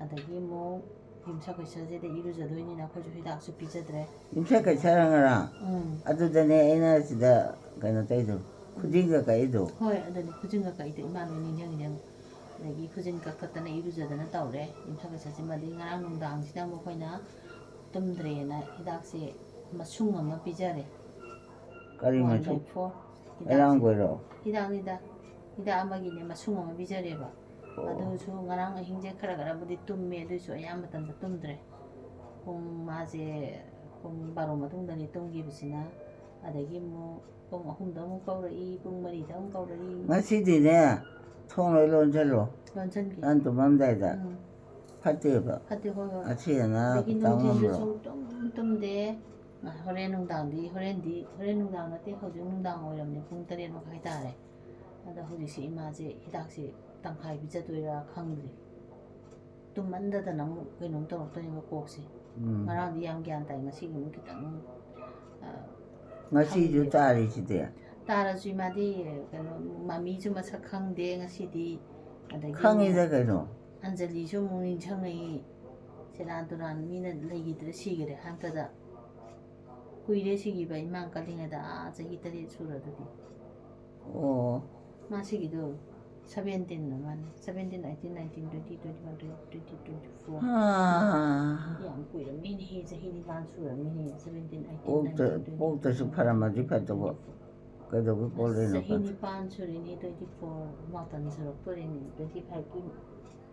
ꯑꯗꯒꯤ ꯑꯃꯨꯛ ꯌꯨꯝꯁꯀꯩꯁꯁꯤꯗ ꯏꯔꯨꯖꯗꯣꯏꯅꯤꯅ ꯑꯩꯈꯣꯏꯁꯨ ꯍꯤꯗꯥꯛꯁꯨ ꯄꯤꯖꯗ꯭ꯔꯦ꯫ ꯌꯨꯝꯁꯀꯩꯁꯔ ꯉꯔꯥꯡ? ꯎꯝ꯫ ꯑꯗꯨꯗꯅꯦ ꯑꯩꯅ ꯁꯤꯗ ꯀꯩꯅꯣ ꯇꯧꯔꯤꯗꯣ, ꯈꯨꯖꯤꯟꯒ ꯀꯛꯏꯗꯣ꯫ ꯍꯣꯏ, ꯑꯗꯨꯅꯦ, ꯈꯨꯖꯤꯟꯒ ꯀꯛꯏꯗꯣ ꯏꯃꯥ ꯂꯣꯏ ꯅꯤꯡꯁꯤꯡꯉꯤꯅꯦ ꯑꯃꯨꯛ꯫ ꯑꯗꯒꯤ ꯈꯨꯖꯤꯟ ꯀꯛꯊꯠꯇꯅ ꯏꯔꯨꯖꯗꯅ ꯇꯧꯔꯦ꯫ ꯌꯨꯝꯁꯀꯩꯁꯁꯤꯃꯗꯤ ꯉꯔꯥꯡ ꯅꯨꯡꯗꯥꯡꯁꯤꯗ ꯑꯃꯨꯛ ꯑꯩꯈꯣꯏꯅ ꯇꯨꯝꯗ꯭ꯔꯦꯅ ꯍꯤꯗꯥꯛꯁꯦ ꯃꯁꯨꯡ ꯑꯃ ꯄꯤꯖꯔꯦ꯫ ꯀꯔꯤ ꯃꯁꯨꯡ? One by four ꯍꯤꯗꯥꯛꯁꯦ꯫ ꯑꯩꯔꯥꯡ ꯀꯣꯏꯔꯣ? ꯍꯤꯗꯥꯛꯅꯤꯗ꯫ ꯍꯤꯗꯥꯛ ꯑꯃꯒꯤꯅꯦ ꯃꯁꯨꯡ ꯑꯃ ꯄꯤꯖꯔꯦꯕ꯫ ꯑꯣ꯫ ꯑꯗꯨꯁꯨ ꯉꯔꯥꯡ ꯑꯍꯤꯡꯁꯦ ꯈꯔ ꯈꯔꯕꯨꯗꯤ ꯇꯨꯝꯃꯦ, ꯑꯗꯨꯏꯁꯨ ꯑꯌꯥꯝꯕ ꯃꯇꯝꯗ ꯇꯨꯝꯗ꯭ꯔꯦ꯫ ꯄꯨꯡ, ꯃꯥꯁꯦ ꯄꯨꯡ ꯕꯥꯔꯣ ꯃꯇꯨꯡꯗꯅꯤ ꯇꯨꯝꯈꯤꯕꯁꯤꯅ꯫ ꯑꯗꯒꯤ ꯑꯃꯨꯛ ꯄꯨꯡ ꯑꯍꯨꯝꯗ ꯑꯃꯨꯛ ꯀꯧꯔꯛꯏ, ꯄꯨꯡ ꯃꯔꯤꯗ ꯑꯃꯨꯛ ꯀꯧꯔꯛꯏ꯫ ꯉꯁꯤꯗꯤꯅꯦ, ꯊꯣꯡ ꯂꯣꯏ ꯂꯣꯟꯁꯤꯜꯂꯣ꯫ ꯂꯣꯟꯁꯤꯟꯒꯦ꯫ ꯅꯪ ꯇꯨꯝꯃꯝꯗꯥꯏꯗ꯫ ꯎꯝ꯫ ꯐꯠꯇꯦꯕ꯫ ꯐꯠꯇꯦ, ꯍꯣꯏ, ꯍꯣꯏ꯫ ꯑꯁꯤ ꯑꯅꯥ ꯑꯗꯒꯤ ꯈꯨꯇꯥꯡ ꯅꯨꯡꯊꯤꯜꯁꯨ ꯑꯃꯔꯣ꯫ ꯁꯨꯡꯇꯨꯝ ꯇꯨꯝꯗꯦ꯫ ꯍꯣꯔꯦꯟ ꯅꯨꯡꯗꯥꯡꯗꯤ, ꯍꯣꯔꯦꯟꯗꯤ, ꯍꯣꯔꯦꯟ ꯅꯨꯡꯗꯥꯡ ꯅꯠꯇꯦ, ꯍꯧꯖꯤꯛ ꯅꯨꯡꯗꯥꯡ ꯑꯣꯏꯔꯝꯅꯦ, ꯄꯨꯡ ꯇꯔꯦꯠ ꯃꯈꯥꯏ ꯇꯥꯔꯦ꯫ ꯑꯗ ꯍꯧꯖꯤꯛꯁꯦ ꯏꯃꯥꯁꯦ ꯍꯤꯗꯥꯛꯁꯦ ꯇꯪꯈꯥꯏ ꯄꯤꯖꯗꯣꯏꯔꯥ ꯈꯪꯗ꯭ꯔꯤ꯫ ꯇꯨꯝꯃꯟꯗꯗꯅ ꯑꯃꯨꯛ ꯀꯩꯅꯣꯝ ꯇꯧꯔꯛꯇꯣꯏꯅꯦꯕ ꯀꯣꯛꯁꯦ꯫ ꯎꯝ꯫ ꯉꯔꯥꯡꯗꯤ ꯌꯥꯝ ꯒ꯭ꯌꯥꯟ ꯇꯥꯏ, ꯉꯁꯤꯒꯤ ꯑꯃꯨꯛ ꯈꯤꯇꯪ, ꯑ, ꯉꯁꯤꯁꯨ ꯈꯪꯗꯦ꯫ ꯇꯥꯔꯤꯁꯤꯗꯤ꯫ ꯇꯥꯔꯁꯨ ꯏꯃꯥꯗꯤ ꯀꯩꯅꯣ, ꯃꯃꯤꯁꯨ ꯃꯁꯛ ꯈꯪꯗꯦ ꯉꯁꯤꯗꯤ꯫ ꯑꯗꯒꯤ ꯈꯪꯉꯤꯗ ꯀꯩꯅꯣ꯫ ꯑꯟꯖꯂꯤꯁꯨ ꯑꯃꯨꯛ ꯅꯤꯡꯁꯤꯡꯉꯛꯏ꯫ ꯁꯦꯔꯥꯟ ꯇꯨꯔꯥꯟ ꯃꯤꯅ ꯂꯩꯈꯤꯗ꯭ꯔꯦ, ꯁꯤꯈꯔꯦ ꯍꯟꯇꯗ꯫ ꯀꯨꯏꯔꯦ ꯁꯤꯈꯤꯕ, ꯏꯃꯥ ꯀꯜꯂꯤꯉꯩꯗ ꯑꯥ ꯆꯍꯤ ꯇꯔꯦꯠ ꯁꯨꯔꯗꯨꯗꯤ꯫ ꯑꯣ꯫ ꯃꯥ ꯁꯤꯒꯤꯗꯣ ꯁꯚꯦꯟꯇꯤꯟ ꯑꯃꯅꯤ, seventeen, eighteen, nineteen, twenty, twenty one, twenty two, twenty four. ꯑꯥ꯫ ꯌꯥꯝ ꯀꯨꯏꯔꯝꯃꯤꯅꯦꯍꯦ, ꯆꯍꯤ ꯅꯤꯄꯥꯟ ꯁꯨꯔꯝꯃꯤꯅꯦ, ꯁꯚꯦꯟꯇꯤꯟ, ꯑꯩꯠꯇꯤꯟ, ꯄꯣꯛꯇ- ꯅꯥꯏꯟꯇꯤꯟ, ꯇ꯭ꯋꯦꯟꯇꯤ, ꯄꯣꯛꯇꯁꯨ ꯇ꯭ꯋꯦꯟꯇꯤ ꯋꯥꯟ, ꯐꯔꯝꯃꯗꯤ ꯇ꯭ꯋꯦꯟꯇꯤ ꯇꯨ, ꯐꯗꯧꯕ꯫ Twenty four. ꯀꯩꯗꯧꯕꯩ ꯄꯣꯛꯂꯛꯏꯅꯣ ꯆꯍꯤ ꯈꯪꯗꯦ꯫ ꯅꯤꯄꯥꯟ ꯁꯨꯔꯦꯅꯦ, ꯇ꯭ꯋꯦꯟꯇꯤ ꯐꯥꯏꯚꯀꯤ ꯃꯥꯄꯟ ꯁꯨꯔꯛꯇꯣꯔꯦꯅꯦ, ꯇ꯭ꯋꯦꯟꯇꯤ ꯐꯥꯏꯚꯀꯤ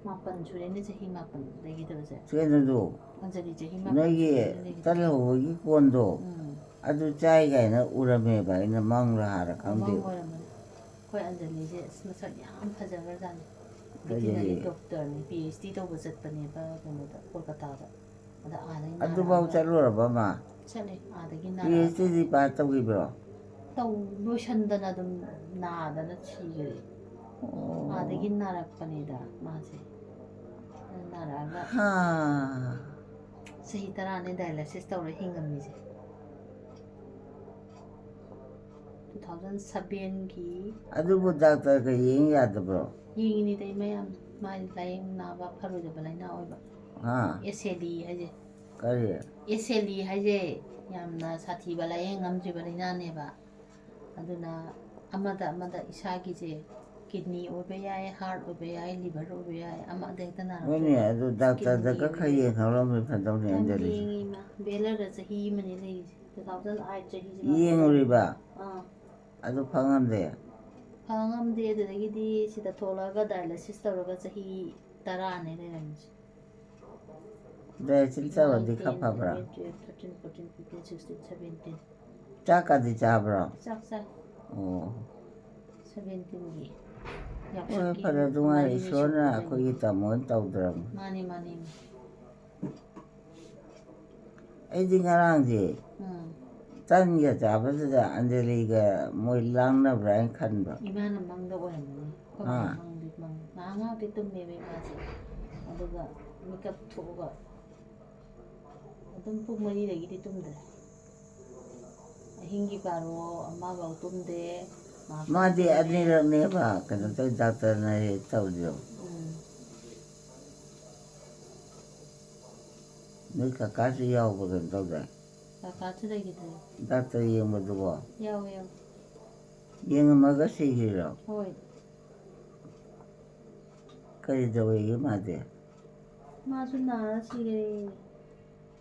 ꯃꯥꯄꯟ ꯁꯨꯔꯦꯅꯦ, ꯆꯍꯤ ꯃꯥꯄꯟ ꯂꯩꯒꯗꯕꯁꯦ꯫ ꯀꯩꯅꯣꯗꯣ, ꯑꯟꯖꯂꯤ ꯆꯍꯤ ꯃꯥꯄꯟ ꯅꯣꯏꯒꯤ ꯁꯨꯔꯦꯅꯦ ꯂꯩꯒꯗꯕꯁꯦ꯫ ꯇꯜꯍꯧꯕꯒꯤ ꯀꯣꯟꯗꯣ, ꯎꯝ꯫ ꯑꯗꯨ ꯆꯥꯏ ꯀꯥꯏꯅ ꯎꯔꯝꯃꯦꯕ, ꯑꯩꯅ ꯃꯪꯂ ꯍꯥꯔ ꯑꯣ, ꯈꯪꯗꯦ꯫ ꯃꯪ ꯑꯣꯏꯔꯝꯃꯅꯤ꯫ ꯑꯩꯈꯣꯏ ꯑꯟꯖꯂꯤꯁꯦ ꯑꯁ ꯃꯁꯛ ꯌꯥꯝ ꯐꯖꯈ꯭ꯔꯖꯥꯠꯅꯤ꯫ ꯐꯖꯩꯌꯦ꯫ ꯚꯦꯇꯤꯅꯔꯤ ꯗꯣꯛꯇꯔꯅꯤ, ꯄꯤ ꯑꯩꯆ ꯗꯤ ꯇꯧꯕ ꯆꯠꯄꯅꯦꯕ ꯀꯩꯅꯣꯗ, ꯀꯣꯜꯀꯇꯥꯗ꯫ ꯑꯗ ꯑꯥꯗꯒꯤ ꯑꯗꯨꯐꯥꯎ ꯅꯥꯔꯛꯑꯒ ꯆꯠꯂꯨꯔꯕ ꯃꯥ? ꯆꯠꯂꯦ, ꯑꯥꯗꯒꯤ ꯄꯤ ꯅꯥꯔꯛꯑꯒ꯫ H D pass ꯇꯧꯈꯤꯕ꯭ꯔꯣ? ꯇꯧ-, ꯂꯣꯏꯁꯟꯗꯅ ꯑꯗꯨꯝ ꯅꯥꯗꯅ ꯁꯤꯈ꯭ꯔꯦ꯫ ꯑꯣ꯫ ꯑꯥꯗꯒꯤ ꯅꯥꯔꯛꯄꯅꯤꯗ ꯃꯥꯁꯦ꯫ ꯑꯗ ꯅꯥꯔꯛꯑꯒ ꯍꯥ꯫ ꯆꯍꯤ ꯇꯔꯥꯅꯤ dialysis ꯇꯧꯔ ꯍꯤꯡꯉꯝꯃꯤꯁꯦ꯫ Two thousand sevenꯒꯤ ꯑꯗꯨꯕꯨ ꯗꯥꯛꯇꯔꯒ ꯌꯦꯡ ꯌꯥꯗꯕ꯭ꯔꯣ? ꯌꯦꯡꯉꯤꯅꯤꯗ ꯏꯃꯥ, ꯌꯥꯝ ꯃꯥꯏ ꯂꯥꯏꯌꯦꯡ ꯅꯥꯕ ꯐꯔꯣꯏꯗꯕ ꯂꯥꯏꯅꯥ ꯑꯣꯏꯕ꯫ ꯍꯥ? ꯑꯦꯁ ꯑꯦꯜ ꯏ ꯍꯥꯏꯁꯦ꯫ ꯀꯔꯤ? ꯑꯦꯁ ꯑꯦꯜ ꯏ ꯍꯥꯏꯁꯦ ꯌꯥꯝꯅ ꯁꯥꯊꯤꯕ ꯂꯥꯏꯌꯦꯡ ꯉꯝꯗ꯭ꯔꯤꯕ ꯂꯥꯏꯅꯥꯅꯦꯕ꯫ ꯑꯗꯨꯅ ꯑꯃꯗ ꯑꯃꯗ ꯏꯁꯥꯒꯤꯁꯦ, kidney ꯑꯣꯏꯕ ꯌꯥꯏ, heart ꯑꯣꯏꯕ ꯌꯥꯏ, liver ꯑꯣꯏꯕ ꯌꯥꯏ, ꯑꯃꯗ ꯍꯦꯛꯇ ꯅꯥꯔꯛꯄ ꯍꯣꯏꯅꯦ, ꯌꯥꯏ꯫ ꯑꯗꯨ ꯗꯥꯛꯇꯔꯗ Kidney ꯈꯔ ꯈꯔ ꯑꯣꯏꯕ ꯌꯥꯏ꯫ ꯌꯦꯡꯍꯧꯔꯝꯃꯦ ꯐꯗꯧꯅꯦ ꯌꯥꯝ ꯑꯟꯖꯂꯤ꯫ ꯌꯦꯡꯉꯤ ꯏꯃꯥ꯫ ꯕꯦꯂꯔꯗ ꯆꯍꯤ ꯑꯃꯅꯤ ꯂꯩꯔꯤꯁꯦ, two thousand eight ꯆꯍꯤꯁꯦ꯫ ꯌꯦꯡꯉꯨꯔꯤꯕ? ꯑꯥ꯫ ꯑꯗꯨ ꯐꯪꯉꯝꯗꯦ? ꯐꯪꯉꯝꯗꯦ꯫ ꯑꯗꯨꯗꯒꯤꯗꯤ ꯁꯤꯗ ꯊꯣꯛꯂꯛꯑꯒ dialysis ꯇꯧꯔꯒ ꯆꯍꯤ ꯇꯔꯥꯅꯦ ꯂꯩꯔꯝꯃꯤꯁꯦ꯫ Dialysis ꯇꯧꯔꯗꯤ ꯈꯔ ꯐꯕ꯭ꯔꯥ? Twelve, thirteen, fourteen, fifteen, sixteen, seventeen꯫ ꯆꯥꯛꯀꯗꯤ ꯆꯥꯕ꯭ꯔꯣ? ꯆꯥꯛ ꯆꯥꯏ꯫ ꯑꯣ꯫ Seventeenꯒꯤ꯫ ꯍꯣꯏ, ꯐꯔꯦ, ꯑꯗꯨ ꯉꯥꯏꯔꯦ꯫ ꯏꯁꯣꯔꯅ ꯑꯩꯈꯣꯏꯒꯤ ꯇꯥꯃꯣꯅ ꯇꯧꯗ꯭ꯔꯕꯅꯤ꯫ ꯃꯥꯅꯤ, ꯃꯥꯅꯤ, ꯃꯥꯅꯤ꯫ ꯑꯩꯗꯤ ꯉꯔꯥꯡꯁꯦ ꯎꯝ꯫ ꯇꯟꯒ ꯆꯥꯕꯗꯨꯗ ꯑꯟꯖꯂꯤꯒ ꯃꯣꯏ ꯂꯥꯡꯅꯕ꯭ꯔꯥ ꯍꯥꯏꯅ ꯈꯟꯕ꯫ ꯏꯃꯥꯅ ꯃꯪꯗ ꯑꯣꯏꯔꯝꯃꯅꯤ꯫ ꯑꯩꯈꯣꯏ ꯑꯥ꯫ ꯃꯪꯗꯤ ꯃꯪ ꯉꯥꯏꯍꯥꯛ ꯉꯥꯏꯍꯥꯛꯇꯤ ꯇꯨꯝꯃꯦꯕ ꯏꯃꯥꯁꯦ꯫ ꯑꯗꯨꯒ ꯃꯤꯀꯞ ꯊꯣꯛꯑꯒ ꯑꯗꯨꯝ ꯄꯨꯡ ꯃꯔꯤꯗꯒꯤꯗꯤ ꯇꯨꯝꯗ꯭ꯔꯦ꯫ ꯑꯍꯤꯡꯒꯤ ꯕꯥꯔꯣ ꯑꯃꯐꯥꯎ ꯇꯨꯝꯗꯦ꯫ ꯉꯥꯏꯍꯥꯛꯇꯪ ꯃꯥꯗꯤ ꯇꯨꯝꯃꯦ꯫ ꯑꯅꯤꯔꯛꯅꯦꯕ ꯀꯩꯅꯣ ꯇꯧ ꯗꯥꯛꯇꯔꯅ ꯍꯦꯛ ꯇꯧꯔꯤꯗꯣ꯫ ꯎꯝ꯫ ꯅꯣꯏ ꯀꯀꯥꯁꯨ ꯌꯥꯎꯕ ꯀꯩꯅꯣ ꯇꯧꯗꯥꯏ? ꯀꯀꯥꯁꯨ ꯂꯩꯈꯤꯗ꯭ꯔꯦ꯫ ꯗꯥꯛꯇꯔ ꯌꯦꯡꯕꯗꯨꯕꯣ? ꯌꯥꯎꯋꯦ, ꯌꯥꯎꯋꯦ꯫ ꯌꯦꯡꯉꯝꯃꯒ ꯁꯤꯈ꯭ꯔꯤꯔꯣ? ꯍꯣꯏ꯫ ꯀꯔꯤ ꯇꯧꯋꯦꯒꯦ ꯃꯥꯗꯤ? ꯃꯥꯁꯨ ꯅꯥꯔ ꯁꯤꯈ꯭ꯔꯦ꯫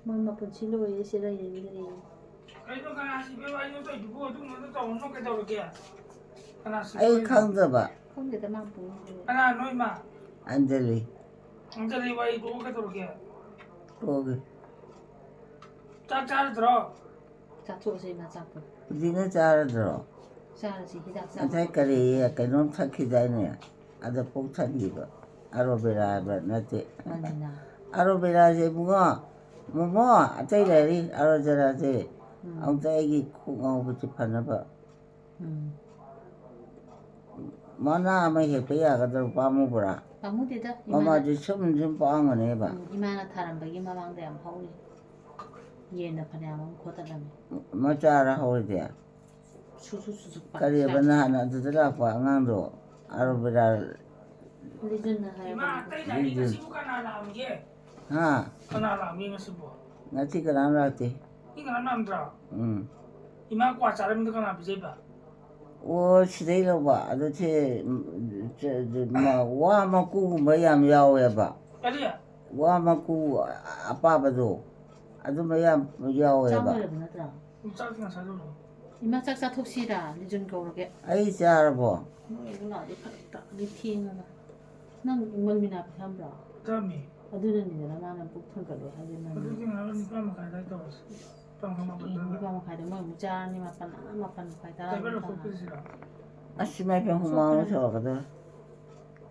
ꯃꯣꯏ ꯃꯄꯨꯟꯁꯤ ꯂꯣꯏꯔꯦ ꯁꯤꯗ ꯂꯩꯔꯤꯉꯩꯗ꯫ ꯀꯩꯅꯣ ꯀꯅꯥ ꯁꯤꯕꯩ ꯋꯥꯔꯤꯅꯣ ꯇꯧꯏꯗꯨꯕꯨ? ꯑꯗꯨꯒꯨꯝꯕꯗꯣ ꯇꯧꯔꯨꯅꯣ꯫ ꯀꯩꯗꯧꯔꯒꯦ? ꯀꯅꯥ ꯑꯩ ꯁꯤꯕꯩꯅꯣ? ꯈꯪꯗꯕ꯫ ꯈꯪꯗꯦꯗ ꯃꯥ ꯄꯨꯡꯗꯨꯗ꯫ ꯀꯅꯥꯅꯣ ꯏꯃꯥ? ꯑꯟꯖꯂꯤ꯫ ꯑꯟꯖꯂꯤ ꯋꯥꯔꯤ ꯇꯣꯛꯑꯣ꯫ ꯀꯩꯗꯧꯔꯒꯦ? ꯇꯣꯛꯑꯒꯦ꯫ ꯆꯥꯛ ꯆꯥꯔꯗ꯭ꯔꯣ? ꯆꯥꯊꯣꯛꯑꯁꯦ ꯏꯃꯥ ꯆꯥꯛꯇꯣ꯫ ꯍꯧꯖꯤꯛꯅ ꯆꯥꯔꯗ꯭ꯔꯣ? ꯆꯥꯔꯁꯤ ꯍꯤꯗꯥꯛ ꯆꯥꯕ ꯉꯁꯥꯏ ꯈꯣꯠꯄ ꯀꯔꯤ ꯇꯧꯗ꯭ꯔꯁꯨ꯫ ꯀꯩꯅꯣꯝ ꯊꯛꯈꯤꯗꯥꯏꯅꯦ? ꯑꯗ ꯄꯨꯛ ꯊꯟꯈꯤꯕ꯫ ꯑꯔꯣꯕꯦꯔꯥ ꯍꯥꯏꯕ ꯅꯠꯇꯦ꯫ ꯃꯅꯤꯅ꯫ ꯑꯔꯣꯕꯦꯔꯥꯁꯦ ꯏꯕꯨꯡꯉꯣ, ꯃꯣꯃꯣ, ꯑꯇꯩ ꯂꯩꯔꯤ ꯑꯔꯣꯕꯦꯔꯥꯁꯦ꯫ ꯎꯝ꯫ ꯑꯃꯨꯛꯇ ꯑꯩꯒꯤ ꯀꯣꯛ ꯉꯥꯎꯕꯁꯦ ꯐꯅꯕ꯫ ꯎꯝ꯫ ꯃꯅꯥ ꯑꯃ ꯍꯦꯛꯄ ꯌꯥꯒꯗ꯭ꯔꯣ ꯄꯥꯝꯃꯨꯕ꯭ꯔꯥ? ꯄꯥꯝꯃꯨꯗꯦꯗ ꯏꯃꯥꯅ꯫ ꯃꯃꯥꯗꯤ ꯁꯨꯝ ꯁꯨꯝ ꯄꯥꯝꯒꯅꯦꯕ꯫ ꯎꯝ, ꯏꯃꯥꯅ ꯊꯥꯔꯝꯕꯒꯤ ꯃꯃꯥꯡꯗ ꯌꯥꯝ ꯍꯧꯔꯤ꯫ ꯌꯦꯟꯅ ꯐꯅꯌꯥꯝ ꯑꯃ ꯈꯣꯠꯇꯠꯂꯝꯃꯤ꯫ ꯃꯆꯥꯔ ꯍꯧꯔꯤꯗꯤ? ꯁꯨꯁꯨ ꯁꯨꯁꯨ ꯄꯥꯛ ꯀꯔꯤꯕ ꯁꯥꯏ꯫ ꯅꯍꯥꯟ ꯑꯗꯨꯗ ꯂꯥꯛꯄ ꯑꯉꯥꯡꯗꯣ? ꯑꯔꯣꯕꯦꯔꯥ꯫ ꯂꯤꯖꯟꯅ ꯏꯃꯥ, ꯍꯥꯏꯔꯕꯅꯤ꯫ ꯑꯇꯩ ꯂꯥꯏꯔꯤ ꯉꯁꯤꯕꯨ ꯀꯅꯥ ꯂꯥꯛꯑꯝꯒꯦ? ꯍꯥ? ꯀꯅꯥ ꯂꯥꯛꯑꯝꯒꯦ ꯉꯁꯤꯕꯨ? ꯉꯁꯤ ꯀꯅꯥꯝ ꯂꯥꯛꯇꯦ꯫ ꯃꯤ ꯀꯅꯥꯝ ꯂꯥꯛꯑꯝꯗ꯭ꯔꯣ? ꯎꯝ꯫ ꯏꯃꯥ ꯀ꯭ꯋꯥ ꯆꯥꯔꯝꯃꯤꯗꯣ ꯀꯅꯥ ꯄꯤꯖꯩꯕ? ꯑꯣ, ꯁꯤꯗꯩ ꯂꯧꯕ꯫ ꯑꯗꯣ ꯁꯤ, ꯎꯝ, ꯆ-, ꯆ-, ꯃ-, ꯋꯥ ꯃꯀꯨꯒꯨꯝꯕ ꯌꯥꯝ ꯌꯥꯎꯋꯦꯕ꯫ ꯀꯔꯤ? ꯋꯥ ꯃꯀꯨ ꯑꯄꯥꯕꯗꯣ, ꯑꯗꯨꯝꯕ ꯌꯥꯝ ꯌꯥꯎꯋꯦꯕ꯫ ꯆꯥꯎ ꯂꯩꯔꯕ ꯅꯠꯇ꯭ꯔꯣ? ꯆꯥꯛꯇꯤ ꯉꯁꯥꯏ ꯂꯣꯏꯔꯦ꯫ ꯏꯃꯥ ꯆꯥꯛ ꯆꯥꯊꯣꯛꯁꯤꯔꯥ? ꯂꯤꯖꯟ ꯀꯧꯔꯒꯦ꯫ ꯑꯩ ꯆꯥꯔꯕꯣ? ꯅꯣꯏ ꯑꯃꯨꯛ ꯂꯥꯛꯑꯗꯤ ꯐꯔꯛ ꯇꯥꯅꯤ ꯊꯦꯡꯉꯒ꯫ ꯅꯪ ꯃꯟꯃꯤꯅꯥ ꯄꯤꯊꯛꯑꯝꯕ꯭ꯔꯣ? ꯄꯤꯊꯛꯑꯝꯃꯤ꯫ ꯑꯗꯨꯅꯅꯤꯗꯅ ꯃꯥꯅ ꯄꯨꯛ ꯊꯟꯒꯠꯂꯣ ꯍꯥꯏꯁꯦ ꯅꯪ꯫ ꯑꯗꯨꯗꯤ ꯉꯥꯏꯍꯥꯛ ꯅꯤꯄꯥꯟ ꯃꯈꯥꯏ ꯑꯗꯥꯏ ꯇꯧꯔꯁꯤ꯫ ꯅꯤꯄꯥꯟ ꯃꯈꯥꯏ ꯃꯥꯄꯟ ꯑꯦ, ꯇꯥꯔꯦ꯫ ꯅꯤꯄꯥꯟ ꯃꯈꯥꯏꯗ ꯃꯣꯏ ꯑꯃꯨꯛ ꯆꯥꯔꯅꯤ, ꯃꯥꯄꯟ, ꯑꯥ, ꯃꯥꯄꯟ ꯃꯈꯥꯏ ꯇꯔꯥ ꯇꯥꯏꯕꯔ ꯑꯗꯨꯝ ꯇꯥꯔꯅꯤ꯫ ꯂꯧꯊꯣꯛꯄꯤꯔꯁꯤꯔꯣ? ꯑꯁ, ꯏꯃꯥ ꯏꯕꯦꯝ, ꯍꯨꯃꯥꯡ ꯑꯃ ꯁꯧꯔꯛꯀꯗꯧꯔꯦ꯫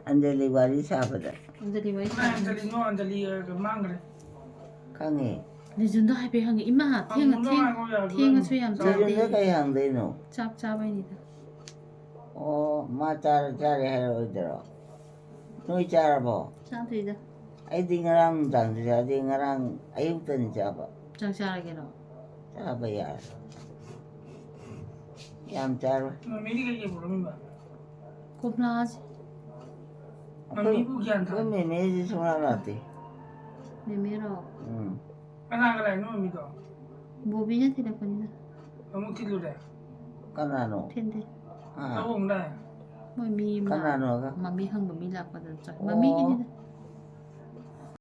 ꯑꯟꯖꯂꯤ ꯋꯥꯔꯤ ꯁꯥꯕꯗ꯫ ꯑꯟꯖꯂꯤ ꯋꯥꯔꯤ ꯀꯅꯥ ꯑꯟꯖꯂꯤꯅꯣ? ꯑꯟꯖꯂꯤ, ꯑ, ꯃꯥꯡꯈ꯭ꯔꯦ꯫ ꯈꯪꯉꯦ꯫ ꯂꯤꯖꯨꯟꯗꯣ ꯍꯥꯏꯐꯦꯠ ꯍꯪꯉꯦ, "ꯏꯃꯥ, ꯊꯦꯡꯉ-, ꯊꯦꯡ-, ꯊꯦꯡꯉꯁꯨ ꯌꯥꯝ ꯆꯥꯗꯦ꯫ ꯂꯤꯖꯨꯟꯗ ꯀꯩ ꯍꯪꯗꯣꯏꯅꯣ? ꯆꯥꯛ ꯆꯥꯕꯩꯅꯤꯗ꯫ ꯑꯣ, ꯃꯥ ꯆꯥꯔ ꯆꯥꯔꯦ ꯍꯥꯏꯔꯛꯑꯣꯏꯗꯔꯣ? ꯅꯣꯏ ꯆꯥꯔꯕꯣ? ꯆꯥꯗ꯭ꯔꯤꯗ꯫ ꯑꯩꯗꯤ ꯉꯔꯥꯡ ꯅꯨꯡꯗꯥꯡꯁꯨ ꯆꯥꯗꯦ, ꯉꯔꯥꯡ ꯑꯌꯨꯛꯇꯅꯤ ꯆꯥꯕ꯫ ꯆꯥꯛ ꯆꯥꯔꯒꯦꯔꯣ? ꯆꯥꯕ ꯌꯥꯔꯦ꯫ ꯌꯥꯝ ꯆꯥꯔꯣꯏ꯫ ꯃꯃꯤꯗꯤ ꯀꯩꯀꯩ ꯄꯨꯔꯛꯑꯝꯃꯤꯕ? ꯀꯣꯝꯂꯥꯁꯦ꯫ ꯃꯃꯤꯕꯨ ꯒ꯭ꯌꯥꯟ ꯑꯩꯈꯣꯏ ꯇꯥꯗꯦ꯫ ꯃꯦꯃꯦꯁꯤ ꯁꯨꯡꯂꯥꯛ ꯂꯥꯛꯇꯦ꯫ ꯃꯦꯃꯦꯔꯣ? ꯎꯝ꯫ ꯀꯅꯥꯒ ꯂꯥꯛꯏꯅꯣ ꯃꯃꯤꯗꯣ? ꯕꯣꯕꯤꯅ ꯊꯤꯜꯂꯛꯄꯅꯤꯗ꯫ ꯑꯃꯨꯛ ꯊꯤꯜꯂꯨꯔꯦ꯫ ꯀꯅꯥꯅꯣ? ꯊꯤꯟꯗꯦ꯫ ꯑꯥ꯫ ꯂꯧ ꯑꯃꯨꯛ ꯂꯥꯛꯑꯦ꯫ ꯃꯣꯏ ꯃꯤ ꯑꯃ ꯀꯅꯥꯅꯣꯒ? ꯃꯃꯤ ꯍꯪꯕ ꯃꯤ ꯂꯥꯛꯄꯗ ꯆꯠ-, ꯑꯣ꯫ ꯃꯃꯤꯒꯤꯅꯤꯗ꯫